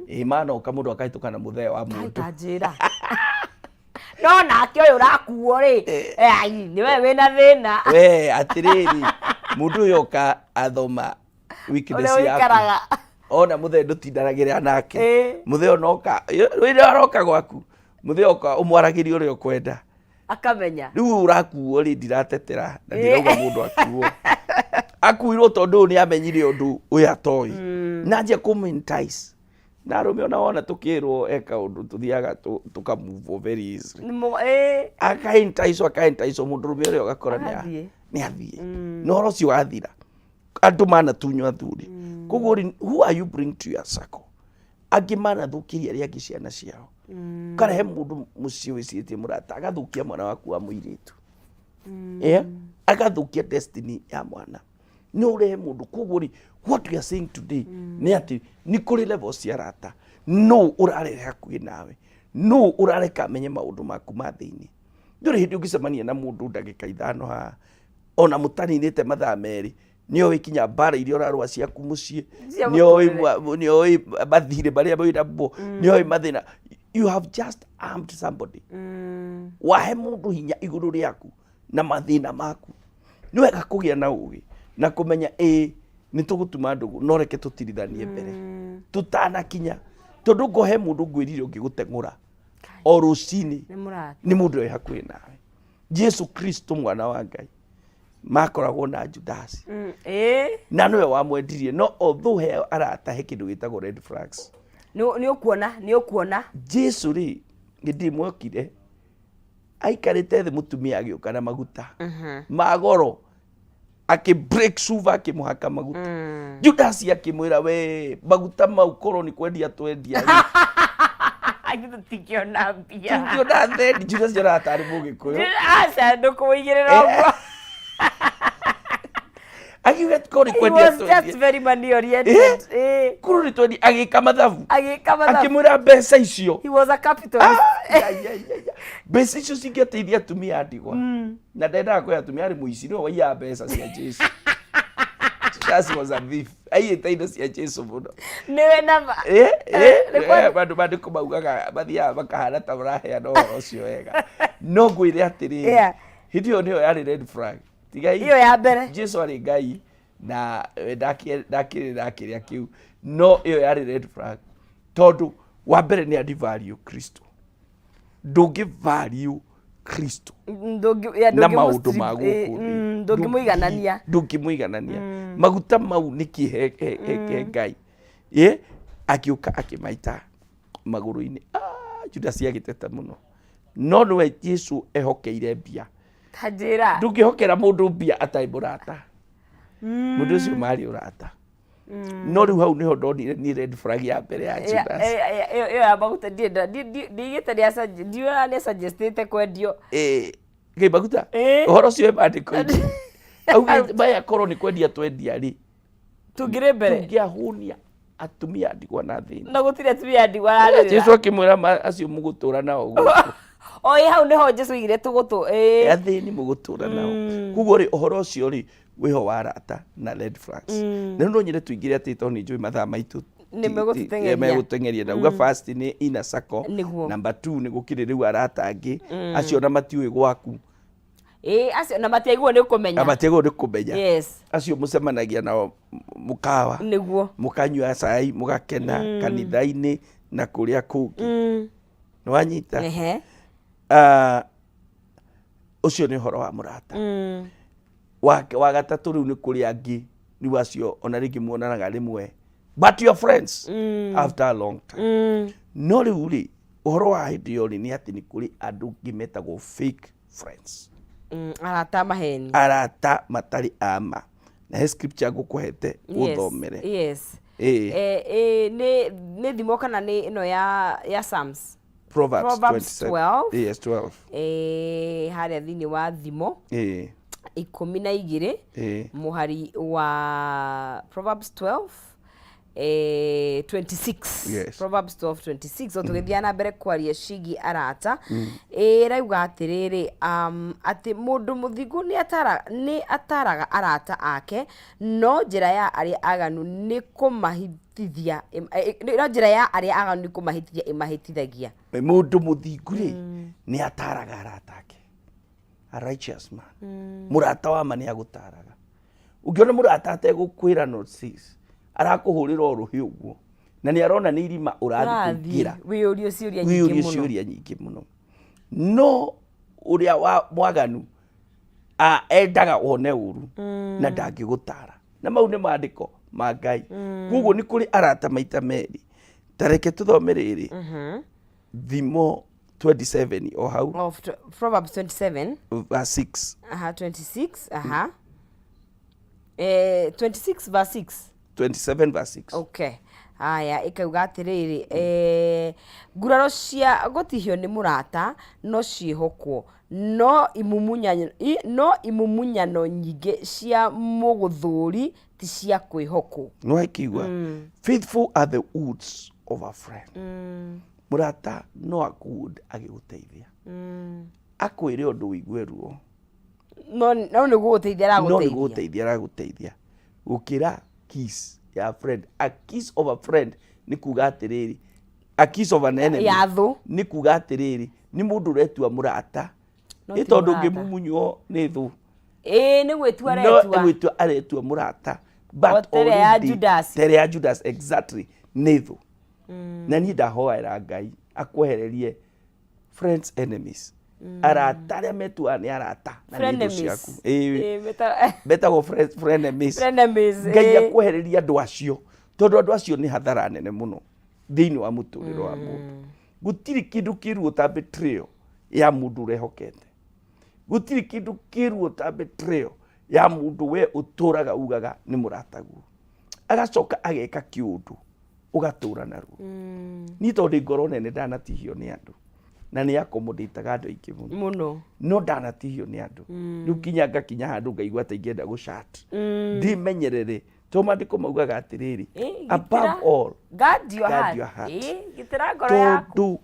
Ĩ manoka mũndũ akahĩtũka na mũthee wa mũndũ. Ta njĩra, no nake ũyũ ũrakuo rĩ, ai, nĩwe wĩna thĩna. We atĩrĩrĩ, mũndũ ũyũ oka athoma weakness ũrĩa yaku. ũikaraga. Ona mũthee ndũtindanagĩrĩra nake. Mũthee onoka wĩra aroka gwaku, mũthee oka ũmwaragĩria ũrĩa ũkwenda. Akamenya. Rĩu ũrakuo rĩ, ndiratetera na ndirauga mũndũ akuo akuirwo, tondũ ũyũ nĩ amenyire ũndũ ũyũ atoĩ na anjia kũmentice na arũme. Ona wona tũkĩrwo eka ũndũ, tũthiaga tũkamove very easily. Akaentice, akaentice mũndũrũme ũrĩa, ũgakora nĩ Athiĩ. Nĩ athiĩ na ũhoro ũcio wathira, andũ manatunywo athuri. Koguo rĩ, who are you bring to your circle? Angĩ manathũkĩria arĩa angĩ ciana ciao. Ũkarehe mũndũ mũciĩ wĩcirĩtie mũrata, agathũkia mwana waku wa mũirĩtu, yeah? Agathũkia destiny ya mwana nĩ ũrehe mũndũ. Koguo rĩ, what we are saying today nĩ atĩ nĩ kũrĩ levels cia arata. No ũrarehe hakuhĩ nawe, no ũrareka amenye maũndũ maku ma thĩinĩ. Ndũrĩ hĩndĩ ũngĩcemania na mũndũ ndagĩka 5 haha, ona mũtaninĩte mathaa 2, nĩoĩ kinya mbara iria ũrarũa ciaku mũciĩ. Cia nĩoĩ mũtũrĩre. Nĩoĩ mathirĩ marĩa wĩnamo, nĩoĩ mathĩna. You have just armed somebody. Wahe mũndũ hinya igũrũ rĩaku na mathĩna maku. Nĩ wega kũgĩa na ũgĩ na kũmenya ĩĩ. Nĩ tũgũtuma ndũgũ, no reke tũtirithanie mbere tũtanakinya, tondũ ngo he mũndũ ngwĩrire ũngĩgũteng'ũra o rũcinĩ. Nĩ mũrata. Nĩ mũndũ wĩ hakuhĩ nawe, Jesu Kristo mwana wa Ngai makoragwo na Judasi na nĩwe wamwendirie. No although he arata, he kĩndũ gĩtagwo red flags. Nĩ ũkuona, nĩ ũkuona. Jesu rĩ, hĩndĩ ĩmwe okire aikarĩte thĩ, mũtumia agĩũka na maguta ma goro, akĩ break cuba, akĩmũhaka maguta. Judasi akĩmwĩra, "We, maguta mau korwo nĩ kwendia twendia rĩ, Ithuĩ tũtingĩona mbia." Tũngĩona thendi. Judasi onaga tarĩ Mũgĩkũyũ. Aca, ndũkũmũigĩrĩra ũguo. Akiuga korwo nĩ He kwendia was just twendia very money oriented. Korwo nĩ twendia, agĩka mathabu. Agĩka mathabu. Akĩmwĩra mbeca icio He was a capitalist. Ah, ya, ya, ya, ya. Mbeca icio cingĩateithia atumia a ndigwa, na ndendaga kwĩ atumia, arĩ mũici, nĩwe waiyaga mbeca cia Jesu. Judas was a thief, aiyĩte indo cia Jesu mũno. Nĩwe nama. Nĩ Andũ mandĩko maugaga mathiaga makahana ta maraheana ũhoro ũcio wega, no ngwĩre atĩrĩrĩ, hĩndĩ ĩyo nĩyo yarĩ red flag. Tigai. Ĩyo ya mbere. Jesu arĩ Ngai na ndakĩrĩ na kĩrĩa kĩu, no ĩyo yarĩ red flag, tondũ wa mbere nĩ andi value Kristo. Ndũngĩ value Kristo na maũndũ ma gũkũ thĩ. Ndũngĩmũiganania. Ndũngĩmũiganania. Maguta mau nĩkĩ he Ngai ĩ akĩũka akĩmaita magũrũ-inĩ? Ah, Judas agĩteta mũno, no nĩwe Jesu ehokeire mbia. Ta njĩra. Ndũngĩhokera mũndũ mbia atarĩ mũrata. Mũndũ ũcio marĩ ũrata, no rĩu hau nĩho ndonire niĩ red flag ya mbere ya Judas. Ĩyo ya maguta ndigĩte, ndiũra nĩ suggestĩte kwendio. Kĩ maguta? Ũhoro ũcio wĩ maandĩko-inĩ. Augĩte maya korwo nĩ kwendia twendia rĩ, tũngĩrĩ mbere, tũngĩahũnia atumia a ndigwa na thĩna. Na gũtirĩ atumia a ndigwa ararĩrĩra. Jesu akĩmwĩra, "Acio mũgũtũra nao gũkũ." O ĩ hau nĩho Jesu oigire tũgũtũ Athĩni mũgũtũra nao. Koguo rĩ, ũhoro ũcio rĩ wĩho wa arata na red flags. Na rĩu no nyende tũingĩre atĩ, tondũ nĩ njũĩ mathaa maitũ Nĩ megũtũteng'eria. Megũteng'eria. Ndauga first nĩ inner circle. Number two nĩ gũkĩrĩ rĩu arata angĩ acio na matiũĩ gwaku. Ĩ, acio na matiaiguo nĩ kũmenya. Na matiagĩrĩirwo nĩ kũmenya. Acio mũcemanagia nao mũkawa, mũkanyua cai, mũgakena kanitha-inĩ na kũrĩa kũngĩ. Nĩ wanyita? Ehe. Ah, ũcio nĩ ũhoro wa mũrata. Wa gatatũ rĩu nĩ kũrĩ angĩ rĩu, acio ona rĩngĩ muonanaga rĩmwe, but your friends after a long time. No rĩu rĩ, ũhoro wa hĩndĩ ĩyo rĩ, nĩ atĩ nĩ kũrĩ andũ angĩ metagwo fake friends. Arata maheni. Arata matarĩ ama, na he scripture ngũkũhete ũthomere. Yes. Ĩĩ. Nĩ thimo kana nĩ ĩno ya Psalms? Proverbs, Proverbs 27. 12. Yes, 12. Harĩa thĩinĩ wa Thimo 12, mũhari wa Proverbs 12 26. Proverbs 12:26. O tũgĩthiaga na mbere kwaria ciĩgiĩ arata, ĩrauga atĩrĩrĩ, atĩ mũndũ mũthingu nĩ ataraga arata ake, no njĩra ya arĩa aganu nĩ kũmahĩtithia no njĩra ya arĩa aganu nĩ kũmahĩtithia ĩmahĩtithagia. Mũndũ mũthingu rĩ, nĩ ataraga arata ake. A righteous man, mũrata wa ma nĩ agũtaraga. Ũngĩona mũrata ategũkwĩra not sis, arakũhũrĩra o rũhĩ ũguo na nĩ arona nĩ irima ũrathiĩ kũingĩra, wĩyũrie ciũria nyingĩ wĩyũrie mũno. Ciũria nyingĩ mũno. No ũrĩa wa mwaganu endaga wone ũru na ndangĩgũtara, na mau nĩ maandĩko ma Ngai. Koguo nĩ kũrĩ arata maita merĩ. Ta reke tũthome rĩrĩ, Thimo 27 o hau. Of Proverbs 27. Verse 6. Aha, 26, aha, 26 verse 6. 27 verse 6. Okay, haya, ĩkauga atĩrĩrĩ, nguraro cia gũtihio nĩ mũrata no ciĩhokwo, no imumunyano nyingĩ cia mũgũthũri ti cia kwĩhokwo. No akĩigua, faithful are the wounds of a friend. Mũrata no akũwound agĩgũteithia, akwĩre ũndũ ũigue ruo, no nĩ gũgũteithia no nĩ aragũteithia. Gũgũteithia aragũteithia, gũkĩra kiss ya friend. A kiss of a friend nĩ kuga atĩrĩrĩ, a kiss of an enemy ya thũ nĩ kuga atĩrĩrĩ, nĩ mũndũ ũretua mũrata. No Ĩ ti tondũ mũrata. ũngĩmumunywo nĩ thũ. Ĩĩ, nĩ gwĩtua No aretua. gwĩtua aretua mũrata. But O ta ĩrĩa ya already- Judas. ta ĩrĩa ya Judas, exactly, nĩ thũ. Na niĩ ndahoera Ngai akwehererie friends, enemies, arata arĩa metuaga nĩ arata na nĩ thũ Frenemies. ciaku. Ĩĩ. Ĩĩ, Metagwo frenemies. Frenemies, Ngai ĩĩ. akwehereria andũ acio, tondũ andũ acio nĩ hathara nene mũno thĩinĩ wa mũtũrĩre wa mũndũ. Gũtirĩ kĩndũ kĩruo ta betrayal ya mũndũ ũrehokete. Gũtirĩ kĩndũ kĩruo ta betrayal ya mũndũ we ũtũraga ugaga nĩ mũrataguo, agacoka ageka kĩũndũ ũgatũra naruo. Niĩ tondũ ndĩ ngoro nene, ndanatihio nĩ andũ na nĩ akomodĩtaga andũ aingĩ mũno. Mũno. No ndanatihio nĩ andũ rĩu kinya ngakinya handũ ngaigua ta ingĩenda gũchat ndĩmenyerere, tondũ maandĩko maugaga atĩrĩrĩ, Ĩĩ, above all, guard your guard heart. your heart. Ĩĩ, gitĩra ngoro yaku. Tondũ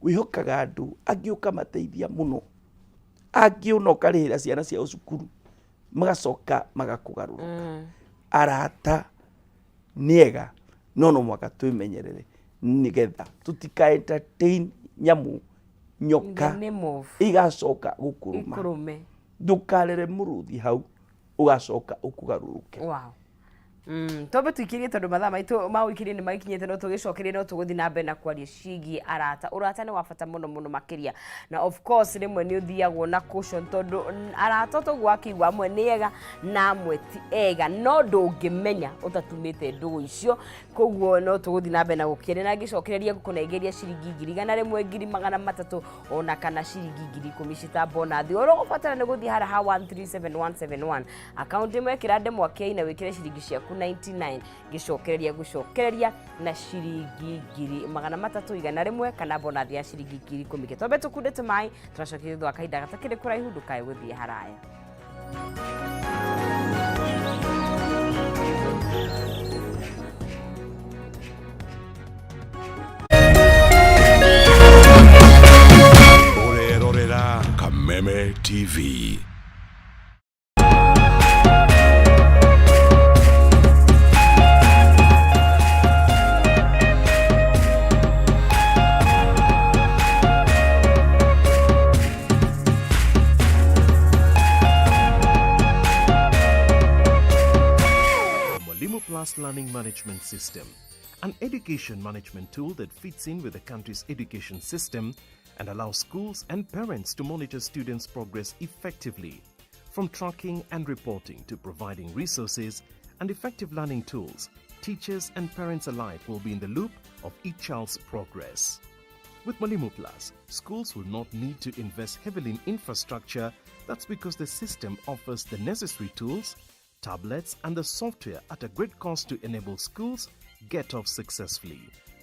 wĩhokaga andũ angĩ ũkamateithia mũno, angĩ ona ũkarĩhĩra ciana ciao cukuru, magacoka magakũgarũrũka. Arata nĩ ega, no no mũhaka twĩmenyerere nĩgetha tũtika entertain nyamũ In nyoka the name of igacoka gũkũrũma. Ikũrũme. Ndũkarere mũrũthi hau ũgacoka ũkũgarũrũke. Wow. Twambe tuikirie, tondũ mathaa maitũ ma ũikirie nĩ magĩkinyĩte, no tũgĩcokerie, no tũgũthiĩ na mbere na kwaria ciĩgiĩ arata. Ũrata nĩ wa bata mũno mũno makĩria, na of course rĩmwe nĩ ũthiagwo na caution, tondũ arata toguo wakĩigua amwe nĩ ega na amwe ti ega, no ndũngĩmenya ũtatumĩte ndũgũ icio. Koguo no tũgũthiĩ na mbere na gũkĩaria na ngĩcokereria ngũkũnengeria ciringi 100,000, 300,000, ona kana ciringi 10,000 cita bonathi. Ũrĩa ũgũbatara nĩ gũthiĩ harĩa ha 137171, akaunti ĩmwe, ĩkĩra ndemwa K na wĩkĩre ciringi ciaku 99. Ngĩcokereria gũcokereria na ciringi 300,000, 100 kana bonathi ya ciringi 10,000. Twambe tũkunde tũmaĩ, tũracokeria thutha wa kahinda gatakĩrĩ kũraihu. Ndũkae gũthiĩ haraya. Ũrerorera Kameme TV. Mwalimu Plus Learning Management System, an education management tool that fits in with the country's education system and allows schools and parents to monitor students' progress effectively. From tracking and reporting to providing resources and effective learning tools, teachers and parents alike will be in the loop of each child's progress. With Mwalimu Plus, schools will not need to invest heavily in infrastructure. That's because the system offers the necessary tools, tablets, and the software at a great cost to enable schools get off successfully.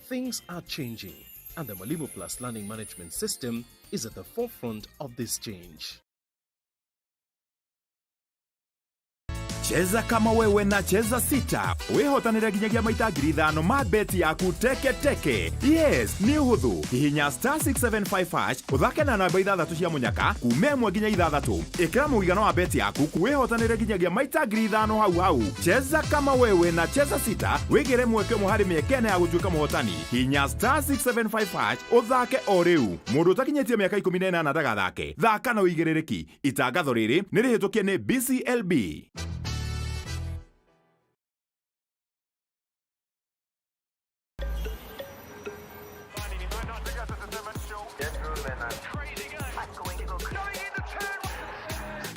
Things are changing, and the Mwalimu Plus Learning Management System is at the forefront of this change. Cheza kama wewe na Cheza Sita, wĩhotanĩre nginyagia maita 5,000 ma beti yaku teke teke. Yes, nĩ ũhũthũ. Hihinya *675# ũthake na namba ithathatũ cia mũnyaka kuma 1 nginya 6. Ĩkĩra mũigana wa beti yaku, wĩhotanĩre nginyagia maita 5,000 hau hau. Cheza kama wewe na Cheza Sita, wĩgĩre mweke ũmwe harĩ mĩeke ĩna ya gũtuĩka mũhotani. Hihinya *675# ũthake o rĩu. Mũndũ ũtakinyĩtie mĩaka 18 ndagathake. Thaka na ũigĩrĩrĩki. Itangatho rĩrĩ nĩ rĩhĩtũkie nĩ BCLB.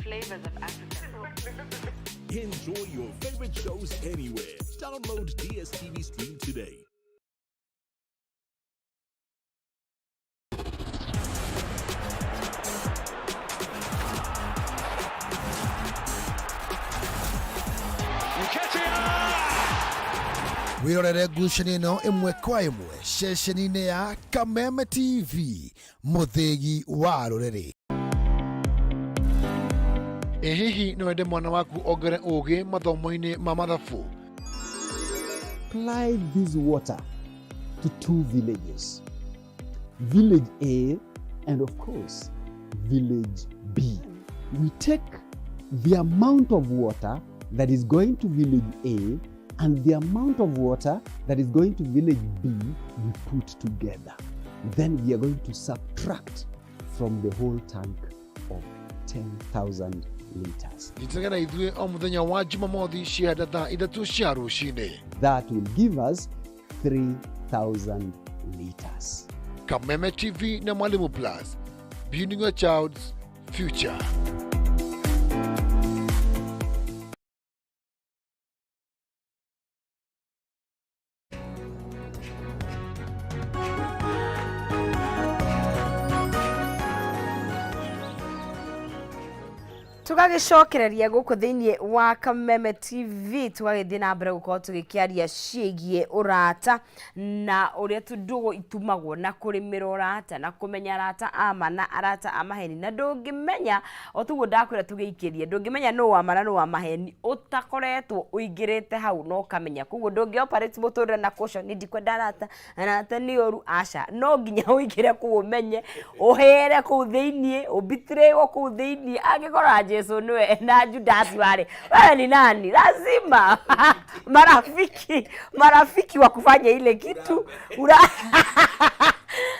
Flavors of Africa. Enjoy your favorite shows anywhere. Download DSTV Stream today. Wĩrorere ngucanio ĩno ĩmwe kwa ĩmwe ceceni-inĩ ya Kameme TV, mũthĩgi wa rũrĩrĩ. Ĩ hihi no wende mwana waku ongere ũgĩ mathomo-inĩ ma mathabu? Supply this water to two villages, Village A and, of course, Village B. We take the amount of water that is going to Village A and the amount of water that is going to Village B, we put together. Then we are going to subtract from the whole tank of 10,000 liters. Nyitanĩra na ithuĩ o mũthenya wa Jumamothi cianda thaa 3 cia rũcinĩ. That will give us 3,000 liters. Kameme TV na Mwalimu Plus, building your child's future. Tũgagĩcokereria gũkũ thĩinĩ wa Kameme TV, tũgagĩthiĩ na mbere gũkorwo tũgĩkĩaria ciĩgiĩ ũrata na ũrĩa ndũgũ itumagwo na kũrĩmĩra ũrata na kũmenya arata a ma na arata a maheni. Na ndũngĩmenya, o toguo ndakwĩra tũgĩikĩrie, ndũngĩmenya nũ wa ma na nũ wa maheni ũtakoretwo ũingĩrĩte hau na ũkamenya. Koguo ndũngĩ operate mũtũrĩre na caution, niĩ ndikwenda arata, arata nĩ oru, aca. No nginya ũingĩre kũu ũmenye, ũhĩre kũu thĩiniĩ, ũbitirĩrwo kũu thĩiniĩ, angĩkorwo Jesu nĩwe na Judasi warĩ, wewe ni nani? Lazima marafiki wa kufanya ile kitu ura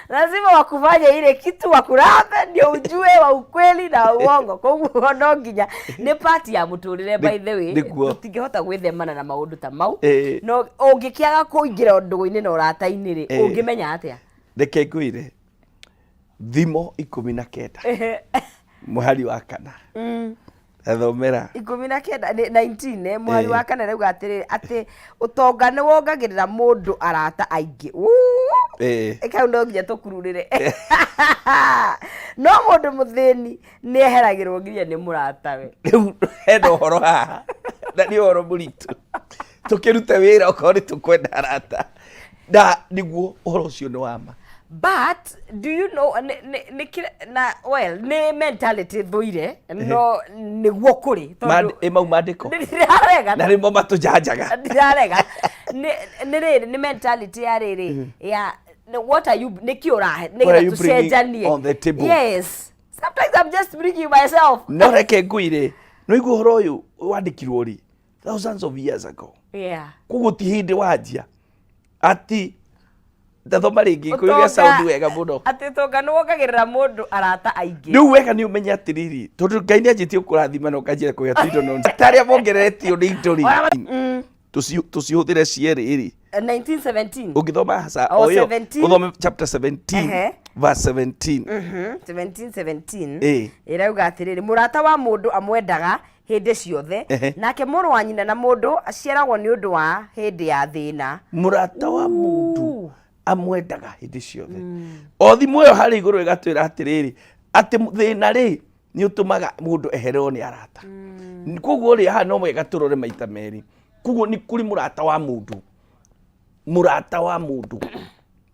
lazima wakufanya ile kitu wakurambe ndio ujue wa ukweli na uongo. Koguo no nginya nĩ part ya mũtũrĩre, by the way. Nĩguo. Tũtingĩhota gwĩthemana na maũndũ ta mau. Ĩĩ. No ũngĩkĩaga kũingĩra ndũgũ-inĩ na ũrata-inĩ rĩ, Ĩĩ. ũngĩmenya atĩa? Reke ngwĩre Thimo 19 mũhari wa 4. Thomera. 19 nĩ 19, mũhari Ĩĩ. wa 4 rauga atĩrĩrĩ, atĩ ũtonga nĩ wongagĩrĩra mũndũ arata aingĩ. Uu! Ĩĩ. Kau no nginya tũkururĩre. No mũndũ mũthĩni nĩ eheragĩrwo nginya nĩ mũratawe. Rĩu hena ũhoro haha na nĩ ũhoro mũritũ, tũkĩrute wĩra okorwo nĩ tũkwenda arata, na nĩguo ũhoro ũcio nĩ wa ma. But do you know nĩ na well, nĩ mentality thũire, no nĩguo kũrĩ tondũ Ĩ mau mandĩko ndirarega. Na nĩmo matũjanjaga. Ndirarega. Nĩ rĩrĩ, nĩ mentality ya rĩrĩ ya what are you, nĩkĩ ũrahe What are nĩgetha you bringing tũcenjanie. on the table? Yes, sometimes I'm just bringing myself. No reke ngwĩre, no igua ũhoro ũyũ wandĩkirwo rĩ thousands of years ago. Koguo ti hĩndĩ wanjia ati ndathoma rĩngĩ kũigua sound wega mũno. Atĩ ũtonga nĩ wongagĩrĩra mũndũ arata aingĩ. Rĩu wega nĩ ũmenye atĩrĩrĩ, tondũ Ngai nĩ anjĩtie kũrathima na ũkanjĩra kũgĩa tũindo, no ta arĩa mongereretio nĩ indo rĩ, tũcihũthĩre cierĩ rĩ. 1917. Ũngĩthoma haca O o ĩyo 17. ũthome chapter 17 verse 17. 17 17. Ĩĩ. Ĩrauga atĩrĩrĩ, mũrata wa mũndũ amwendaga hĩndĩ ciothe, nake mũrũ wa nyina na mũndũ aciaragwo nĩ ũndũ wa hĩndĩ ya thĩna. Mũrata wa mũndũ amwendaga hĩndĩ ciothe. O thimũ ĩyo harĩ igũrũ ĩgatwĩra atĩrĩrĩ, atĩ thĩna rĩ nĩ ũtũmaga mũndũ ehererwo nĩ arata. Koguo rĩ, haha no wega tũrore maita merĩ. Koguo nĩ kũrĩ mũrata wa mũndũ, mũrata wa mũndũ.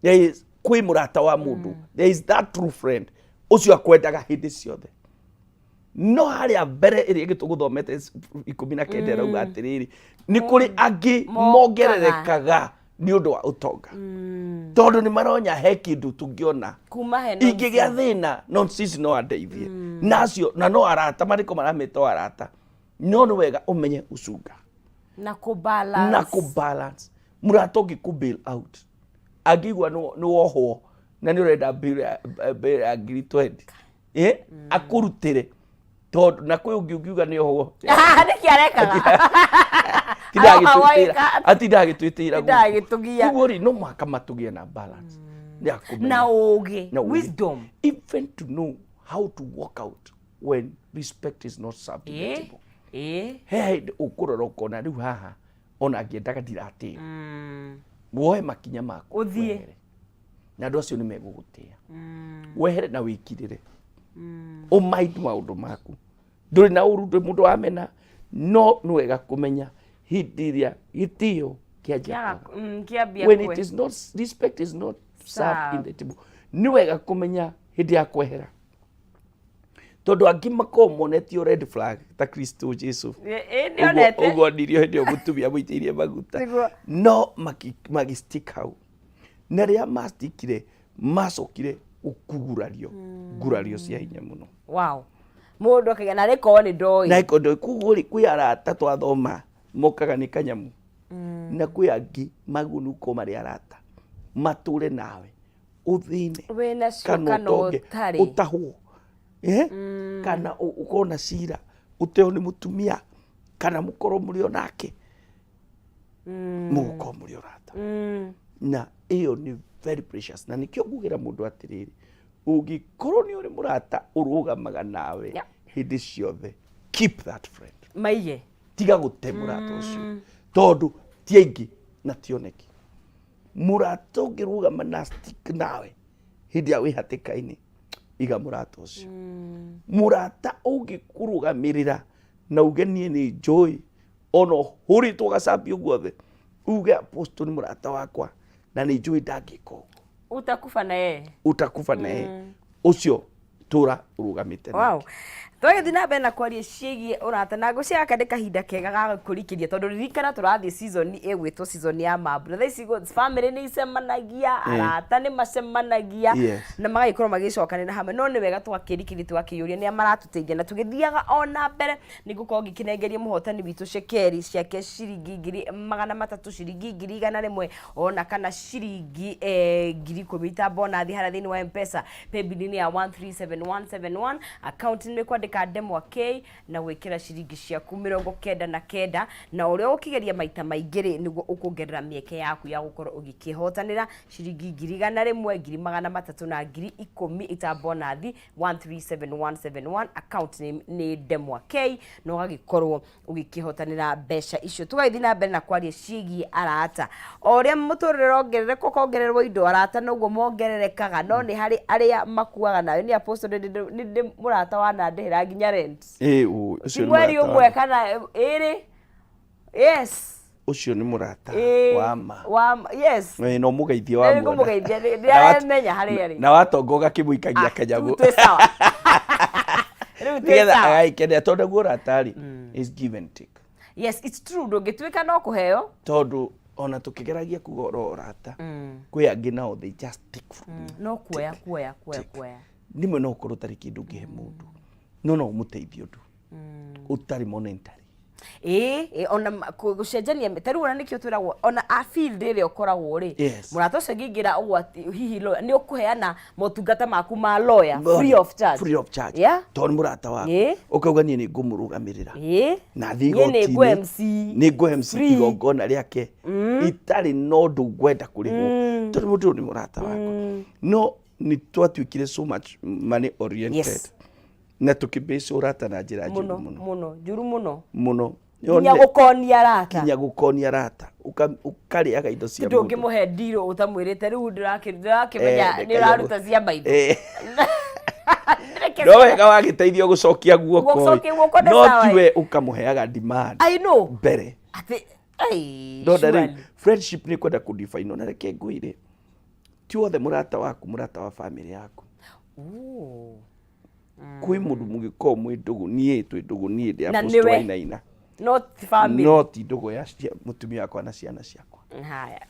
There is, kwĩ mũrata wa mũndũ, there is that true friend ũcio akwendaga hĩndĩ ciothe. No harĩa mbere ĩrĩa ĩngĩ tũgũthomete 19 ĩrauga atĩrĩrĩ, nĩ kũrĩ angĩ Mokaga. Mongererekaga nĩ ũndũ wa ũtonga, tondũ nĩ maronya he kĩndũ tũngĩona kuma he ingĩgĩa thĩna, no sisi no andeithie na acio, na no arata marĩko marameta o arata. No nĩ wega ũmenye ũcunga na kũ balance. Na kũ balance mũrata ũngĩ kũ bail out angĩigua nĩ wohwo na nĩ ũrenda bail ya ngiri 20, eh, akũrutĩre, tondũ na kwĩ ũngĩ ũngiuga nĩ ohwo. Nĩkĩ arekaga? Aroha. Atinda agĩtwĩtĩira. Atinda agĩtũgia. Koguo rĩ, no mũhaka matũgĩe na balance ya kũmenya. Na ũgĩ. Na ũũgĩ. Wisdom. Even to know how to walk out when respect is not served in the table. He hĩndĩ ũkũrora ũkona rĩu haha ona ngĩendaga ndiratĩo, woe makinya maku. Ũthiĩ. Wehere. Na andũ acio nĩ megũgũtĩa. Wehere na wĩkirĩre, ũmaindi maũndũ maku, ndũrĩ na ũru, ndũrĩ mũndũ wamena, no nĩ wega kũmenya hĩndĩ ĩrĩa gĩtĩo kĩanjia kwaga. Kĩambia When it is not, respect is not served in the table, nĩ wega kũmenya hĩndĩ ya kwehera, tondũ angĩ makoragwo monetio red flag ta Kristo Jesu. Nĩonete. Ũguo onirio hĩndĩ ĩyo mũtumia mũitĩirie maguta. Nĩguo. No magĩ stick hau, na rĩrĩa mastikire macokire gũkugurario ngurario cia hinya mũno. Wow, mũndũ akagĩa na rĩkorwo nĩ ndoĩ. Na ikondo. Koguo rĩ, kwĩ arata twathoma mokaga nĩ kanyamu, na kwĩ angĩ magwo nĩ gũkorwo marĩ arata matũre nawe ũthĩne wĩnacio kana kana ũtonge, ũtarĩ. Ũtahwo, eh? Kana ũkorwo na cira. Ũteo nĩ mũtumia kana mũkorwo mũrĩ o nake, mũgũkorwo mũrĩ ũrata. Na ĩyo nĩ very precious, na nĩkĩo ngugĩra mũndũ atĩrĩrĩ, ũngĩkorwo nĩ ũrĩ mũrata ũrũgamaga nawe hĩndĩ ciothe, keep that friend. Maige. Tiga gũte mũrata ũcio, tondũ ti aingĩ na tioneki mũrata ũngĩrũgama na stick nawe hĩndĩ ya wĩ hatĩka-inĩ. Iga mũrata ũcio, mũrata ũngĩkũrũgamĩrĩra na uge niĩ nĩ njũĩ ona ũhũrĩtwo gacambio guothe, uge Apostle nĩ mũrata wakwa na nĩ njũĩ ndangĩka ũguo. Utakufa na yeye. Utakufa na yeye. Ũcio tũra ũrũgamĩte nake. Twagĩthiĩ na mbere na kwaria ciĩgiĩ ũrata, na ngwĩciria gaka nĩ kahinda kega ga kũrikĩria, tondũ ririkana tũrathiĩ season ĩgwĩtwo season ya mambura. Thaa ici family nĩ icemanagia, arata nĩ macemanagia na magagĩkorwo magĩcokanĩra hamwe. No nĩ wega tũgakĩrikĩria, tũgakĩyũria nĩa maratũteithia. Na tũgĩthiaga o na mbere, nĩ ngũkorwo ngĩkĩnengeria mũhotani witũ cekeri ciake, ciringi 300,000, ciringi 100,000, ona kana ciringi 10,000 ta bonathi harĩa thĩinĩ wa M-Pesa paybill-inĩ ya 137171, account nĩ kwandĩka ndemwa K na gwĩkĩra ciringi ciaku 99. Na ũrĩa ũkĩgeria maita maingĩ rĩ, nĩguo ũkuongerera mĩeke yaku ya gũkorwo ũgĩkĩhotanĩra ciringi 100,000, 300,000 na 10,000 ita bonathi. 137171, account name nĩ ndemwa K, na ũgagĩkorwo ũgĩkĩhotanĩra mbeca icio. Tũgagĩthiĩ na mbere na kwaria ciĩgiĩ arata. O ũrĩa mũtũrĩre ũrongerereka, ũkongererwo indo, arata noguo mongererekaga, no nĩ harĩ arĩa makuaga nawe. Nĩ Apostle, nĩ ndĩ mũrata wanandĩhĩra nginya rent. Ĩ, ũcio ti nĩ mweri mũrata ũmwe wa- kana ĩrĩ, yes. Ũcio nĩ mũrata wa ma. Wa yes. Ĩ, na ũmũgeithie wa Nĩ muona. ngũmũgeithia, Na wat- nĩaramenya harĩa arĩ. Na watonga ũgakĩmũikagia kanyamũ. Rĩu twĩ sawa, rĩu twĩ nĩgetha sawa. agagĩkenera, tondũ naguo ũrata rĩ, is give and take. Yes, it's true, ndũngĩtuĩka no kũheo. Tondũ ona tũkĩgeragia kuga ũhoro wa ũrata, kwĩ angĩ nao they just take from you. No kuoya, kuoya, kuoya, kuoya. Rĩmwe no ũkorwo ũtarĩ kĩndũ ũngĩhe mũndũ, no no ũmũteithie ũndũ ũtarĩ monetary. Ĩĩ, ona gũcenjania ta rĩu, ona nĩkĩo twĩragwo ona a field ĩrĩa ũkoragwo rĩ, mũrata ũcio angĩingĩra ũgwati, hihi lawyer, nĩ ũkũheana motungata maku ma lawyer free of charge. Free of charge. Tondũ nĩ mũrata waku. Ũkauga niĩ nĩ ngũmũrũgamĩrĩra na thiĩ Niĩ nĩ ngũ igoti-inĩ, MC. nĩ ngũ MC Free. igongona rĩake itarĩ na ũndũ ngwenda kũrĩhwo, tondũ mũndũ ũyũ nĩ mũrata wakwa. No nĩ twatuĩkire so much money oriented na tũkĩbase ũrata na njĩra njũru mũno. Mũno. Mũno, njũru mũno. Mũno. Nginya gũkonia arata. Nginya gũkonia arata. Ũkarĩaga indo cia mũndũ. Ndũngĩmũhe ndirũ ũtamwĩrĩte. Rĩu ndĩrakĩmenya Eh, nĩ ũraruta cia maitho. No wega wagĩteithio gũcokia guoko. Gũcokia guoko nĩ No sawa. tiwe ũkamũheaga demand I know. mbere. Atĩ ai, Ndona rĩu surely. friendship nĩ kwenda kũdefine. Na reke ngwĩre, ti wothe mũrata waku mũrata wa family yaku. Ooh. Kwĩ mũndũ mũgĩkorwo mwĩ ndũgũ, niĩ twĩ ndũgũ, niĩ ndĩ Na Apostle nĩwe. Wainaina. Not family. No ti ndũgũ ya mũtumia wakwa na ciana ciakwa. Haya,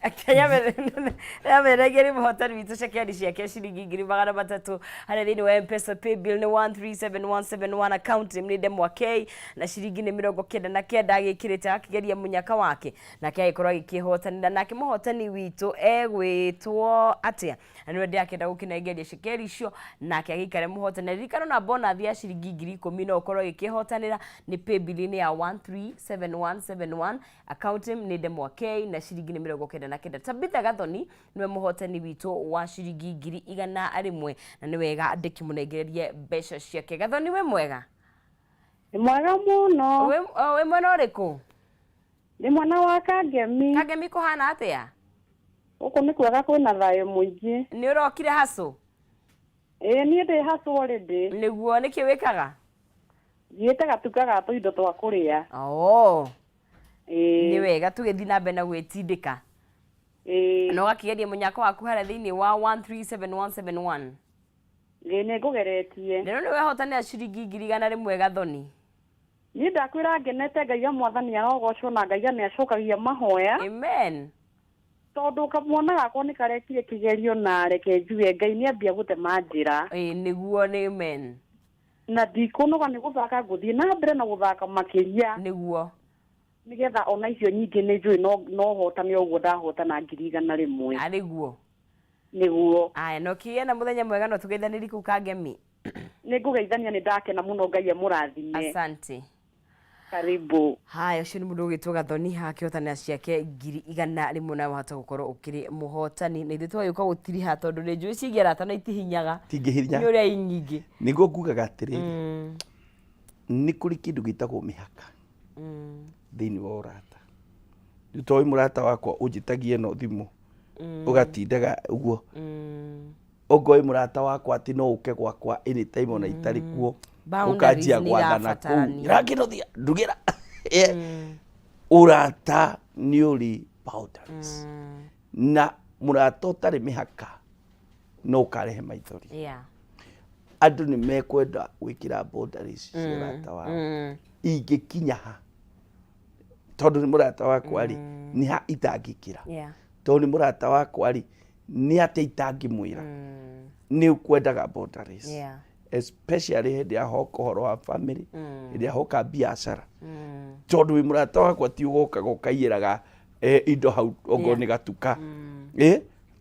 nyameregeria mũhotani witũ cekeri ciake ciringi 300,000 harĩa thĩinĩ wa M-Pesa paybill nĩ 137171, account name nĩ ndemwa K na ciringi nĩ 99 agĩkĩrĩte, akĩgeria mũnyaka wake nake agĩkorwo agĩkĩhotanĩra. Nake mũhotani witũ egwĩtwo atĩa? Na nĩwe ndĩrakĩenda gũkĩnengeria cekeri icio nake agĩikare mũhotani. Na ririkana na bonathi ya ciringi 10,000 no ũkorwo ũgĩkĩhotanĩra, nĩ paybill-inĩ ya 137171, account name nĩ ndemwa K na ciringi nĩ 99. Tabitha Gathoni nĩwe mũhotani witũ wa ciringi 100,000, na nĩ wega ndĩkĩmũnengererie mbeca ciake. Gathoni, wĩ mwega? Nĩ mwega mũno. Wĩ mwena ũrĩkũ? Nĩ mwana wa Kangemi. Kangemi kũhana atĩa? Gũkũ nĩ kwega, kwĩna thayũ mũingĩ. Nĩ ũrokire hacu? Ĩĩ, niĩ ndĩ hacu already. Nĩguo, nĩkĩ wĩkaga? Thiĩte gatuka ga tũindo twa kũrĩa. Oh. Ĩĩ. Nĩ wega, tũgĩthiĩ na mbere na gwĩtindĩka. Ĩĩ. Na ũgakĩgeria mũnyaka waku harĩa thĩinĩ wa 137171. Ĩĩ, nĩ ngũgeretie. Rĩu nĩ wehotanĩra ciringi 100,000, Gathoni. Niĩ ndakwĩra ngenete. Ngai ya mwathani arogocwo, na Ngai nĩ acokagia mahoya. Amen. Tondũ kamwana gakwa nĩ karekire kĩgerio, na reke njuge Ngai nĩ ambia gũtema njĩra. Ĩĩ, nĩguo, nĩ amen. Na ndikũnoga nĩ gũthaka, ngũthiĩ na mbere na gũthaka makĩria. Nĩgetha ona icio nyingĩ nĩ njũĩ no hotane ũguo ndahotana 100,000. Arĩguo. Nĩguo. Aya, na ũkĩgĩa na mũthenya mwega, no tũgeithanĩrie kũu Kangemi. Nĩ ngũgeithania, nĩ ndakena mũno. Ngai amũrathime. Asante. Karibu. Haya, ũcio nĩ mũndũ ũgwĩtwo Gathoni akĩhotanĩra ciake 100,000, nawe wahota gũkorwo ũkĩrĩ mũhotani, na ithuĩ tũgagĩũka gũtiriha tondũ nĩ njũĩ ciĩgiĩ arata na itihinyaga. Tingĩhinya. Nĩ ũrĩa i nyingĩ. Nĩguo ngugaga atĩrĩrĩ, nĩ kũrĩ kĩndũ gĩtagwo mĩhaka thĩinĩ wa ũrata. Rĩu to wĩ mũrata wakwa ũnjĩtagia ĩno thimũ ũgatindaga ũguo, okorwo wĩ mũrata wakwa atĩ no ũke gwakwa anytime ona itarĩ kuo. Boundaries ũkanjia nĩ gwathana kũu, irabatarania. ĩrakĩnothia ndugĩra. Ũrata nĩ ũrĩ boundaries, na mũrata ũtarĩ mĩhaka no ũkarehe maithori. Andũ nĩ mekwenda gwĩkĩra boundaries cia ũrata wao. Ingĩkinya ha tondũ nĩ mũrata wakwa rĩ, nĩ ha itangĩkĩra? Tondũ nĩ mũrata wakwa rĩ, nĩ atĩa itangĩmwĩra? Nĩ ũkwendaga boundaries, especially hĩndĩ ya hoka ũhoro wa family, hĩndĩ ya hoka biacara. Tondũ wĩ mũrata wakwa, ti ũgokaga ũkaiyĩraga indo hau okorwo nĩ gatuka,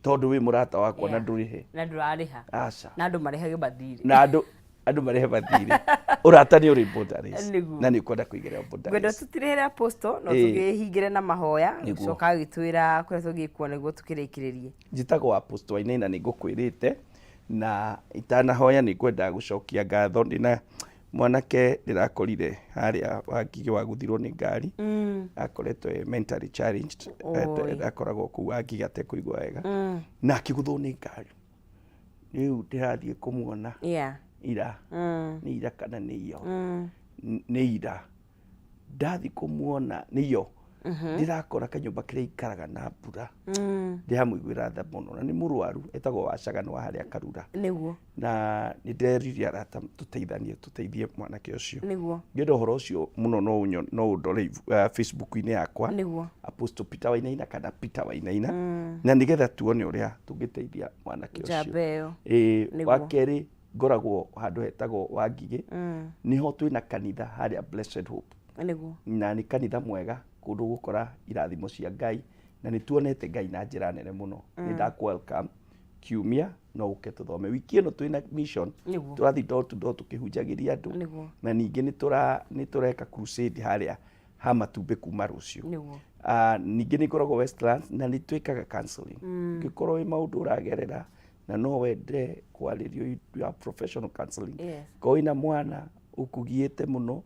tondũ wĩ mũrata wakwa na ndũrĩhe. Na ndũrarĩha. Aca. Na andũ marĩhage mathirĩ. Na andũ marĩhe mathirĩ. Ũrata nĩ ũrĩ boundaries. Na nĩ ũkwenda kũigĩrĩra Ngwenda boundaries. tũtirĩhĩre, Apostle, no tũkĩhingĩre na mahoya. Coka gĩtwĩra kũrĩa tũngĩkuona nĩguo tũkĩrĩkĩrĩrie. Njĩtagwo Apostle Wainaina, nĩ ngũkwĩrĩte, na itanahoya nĩ ngwendaga gũcokia ngatho. Ndĩna mwanake ndĩrakorire harĩa Wangigĩ wagũthirwo nĩ ngari, akoretwo e mentally challenged. Akoragwo kũu Wangigĩ atekũigua wega na akĩgũthwo nĩ ngari. Rĩu ndĩrathiĩ kũmuona ira, nĩ ira kana nĩ iyo? Nĩ ira ndathiĩ kũmuona, nĩ iyo ndĩrakora kanyũmba kĩrĩa ikaraga na mbura. Ndĩramũiguĩra tha mũno na nĩ mũrwaru, etagwo Wacagano wa harĩa Karura. Na nĩ nderirie arata tũteithanie, tũteithie mwanake ũcio. Ngĩenda ũhoro ũcio mũno, no ũndore Facebook-inĩ yakwa, Apostle Peter Wainaina kana Peter Wainaina, na nĩgetha tuone ũrĩa tũngĩteithia mwanake ũcio. Njamba ĩyo. Ĩĩ. Wa kerĩ, ngoragwo handũ hetagwo Wangigĩ, nĩho twĩna kanitha harĩa Blessed Hope, na nĩ kanitha mwega, kũndũ gũkora irathimo cia Ngai, na nĩ tuonete Ngai na njĩra nene mũno. Nĩ ndaku welcome kiumia, no ũke tũthome. Wiki ĩno twĩna mission, tũrathiĩ door to door tũkĩhunjagĩria andũ. Na ningĩ nĩ tũreka crusade harĩa ha matumbĩ kuma rũciũ. Ah, ningĩ nĩ ngoragwo Westlands na nĩ twĩkaga counseling. Ũngĩkorwo wĩ maũndũ ũragerera na no wende kwarĩrio, you have professional counseling. Korwo wĩna mwana ũkũgiĩte mũno,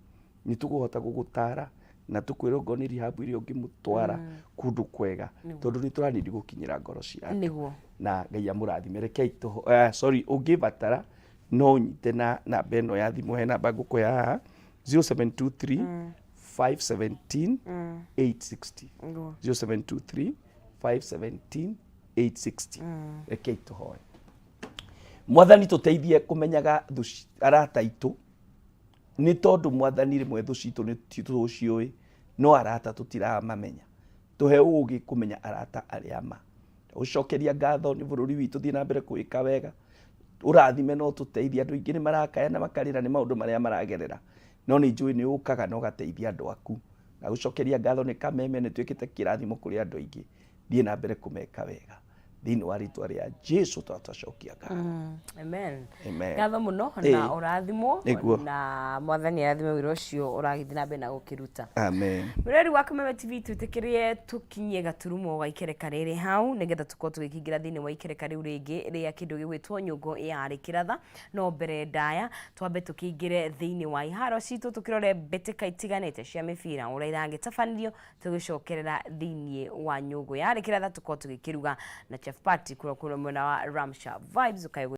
nĩ tũkũhota gũgũtara na tũkwĩre okorwo nĩ rehab ĩrĩa ũngĩmũtwara kũndũ kwega, tondũ nĩ tũranindi gũkinyĩra ngoro cia andũ. Na Ngai amũrathime. Rekei sorry, ũngĩbatara no ũnyite na namba ĩno ya thimũ, he namba ngũkũhe haha, 0723 517 860. 0723 517 860. Rekei tũhoe. Mwathani, tũteithie kũmenyaga thũ arata aitũ, nĩ tondũ Mwathani, rĩmwe thũ citũ nĩ tũciũĩ no arata tũtiramamenya. Tũhe ũgĩ kũmenya arata arĩa ma. Ũcokeria ngatho nĩ bũrũri witũ, thiĩ na mbere kwĩka wega, ũrathime no tũteithie. Andũ aingĩ nĩ marakaya na makarĩra nĩ maũndũ marĩa maragerera, no nĩ njũĩ nĩ ũkaga na ũgateithia andũ aku. Na gũcokeria ngatho nĩ Kameme, nĩ tuĩkĩte kĩrathimo kũrĩ andũ aingĩ. Thiĩ na mbere kũmeka wega, thĩinĩ wa rĩtwa rĩa Jesu twatwacokia ngatho. Amen. Amen. Ngatho mũno na ũrathimwo. Na Mwathani arathime wĩra ũcio ũragĩthiĩ na mbere na gũkĩruta. Amen. Mũreri wa Kameme TV, twĩtĩkĩrie tũkinyie gaturumo ga ikereka rĩrĩ hau, nĩgetha tũkorwo tũgĩkĩingĩra thĩinĩ wa ikereka rĩu rĩngĩ rĩa kĩndũ gĩgwĩtwo nyũngũ ya rĩkĩratha. No mbere ndaya twambe tũkĩingĩre thĩinĩ wa iharo citũ, tũkĩrore mbĩtĩka itiganĩte cia mĩbira ũrĩa iragĩtabanirio, tũgĩcokerera thĩinĩ wa nyũngũ ya rĩkĩratha, tũkorwo tũgĩkĩruga na Chef Party kũrĩa kũrĩa mwena wa Ramsha Vibes ũkaĩ.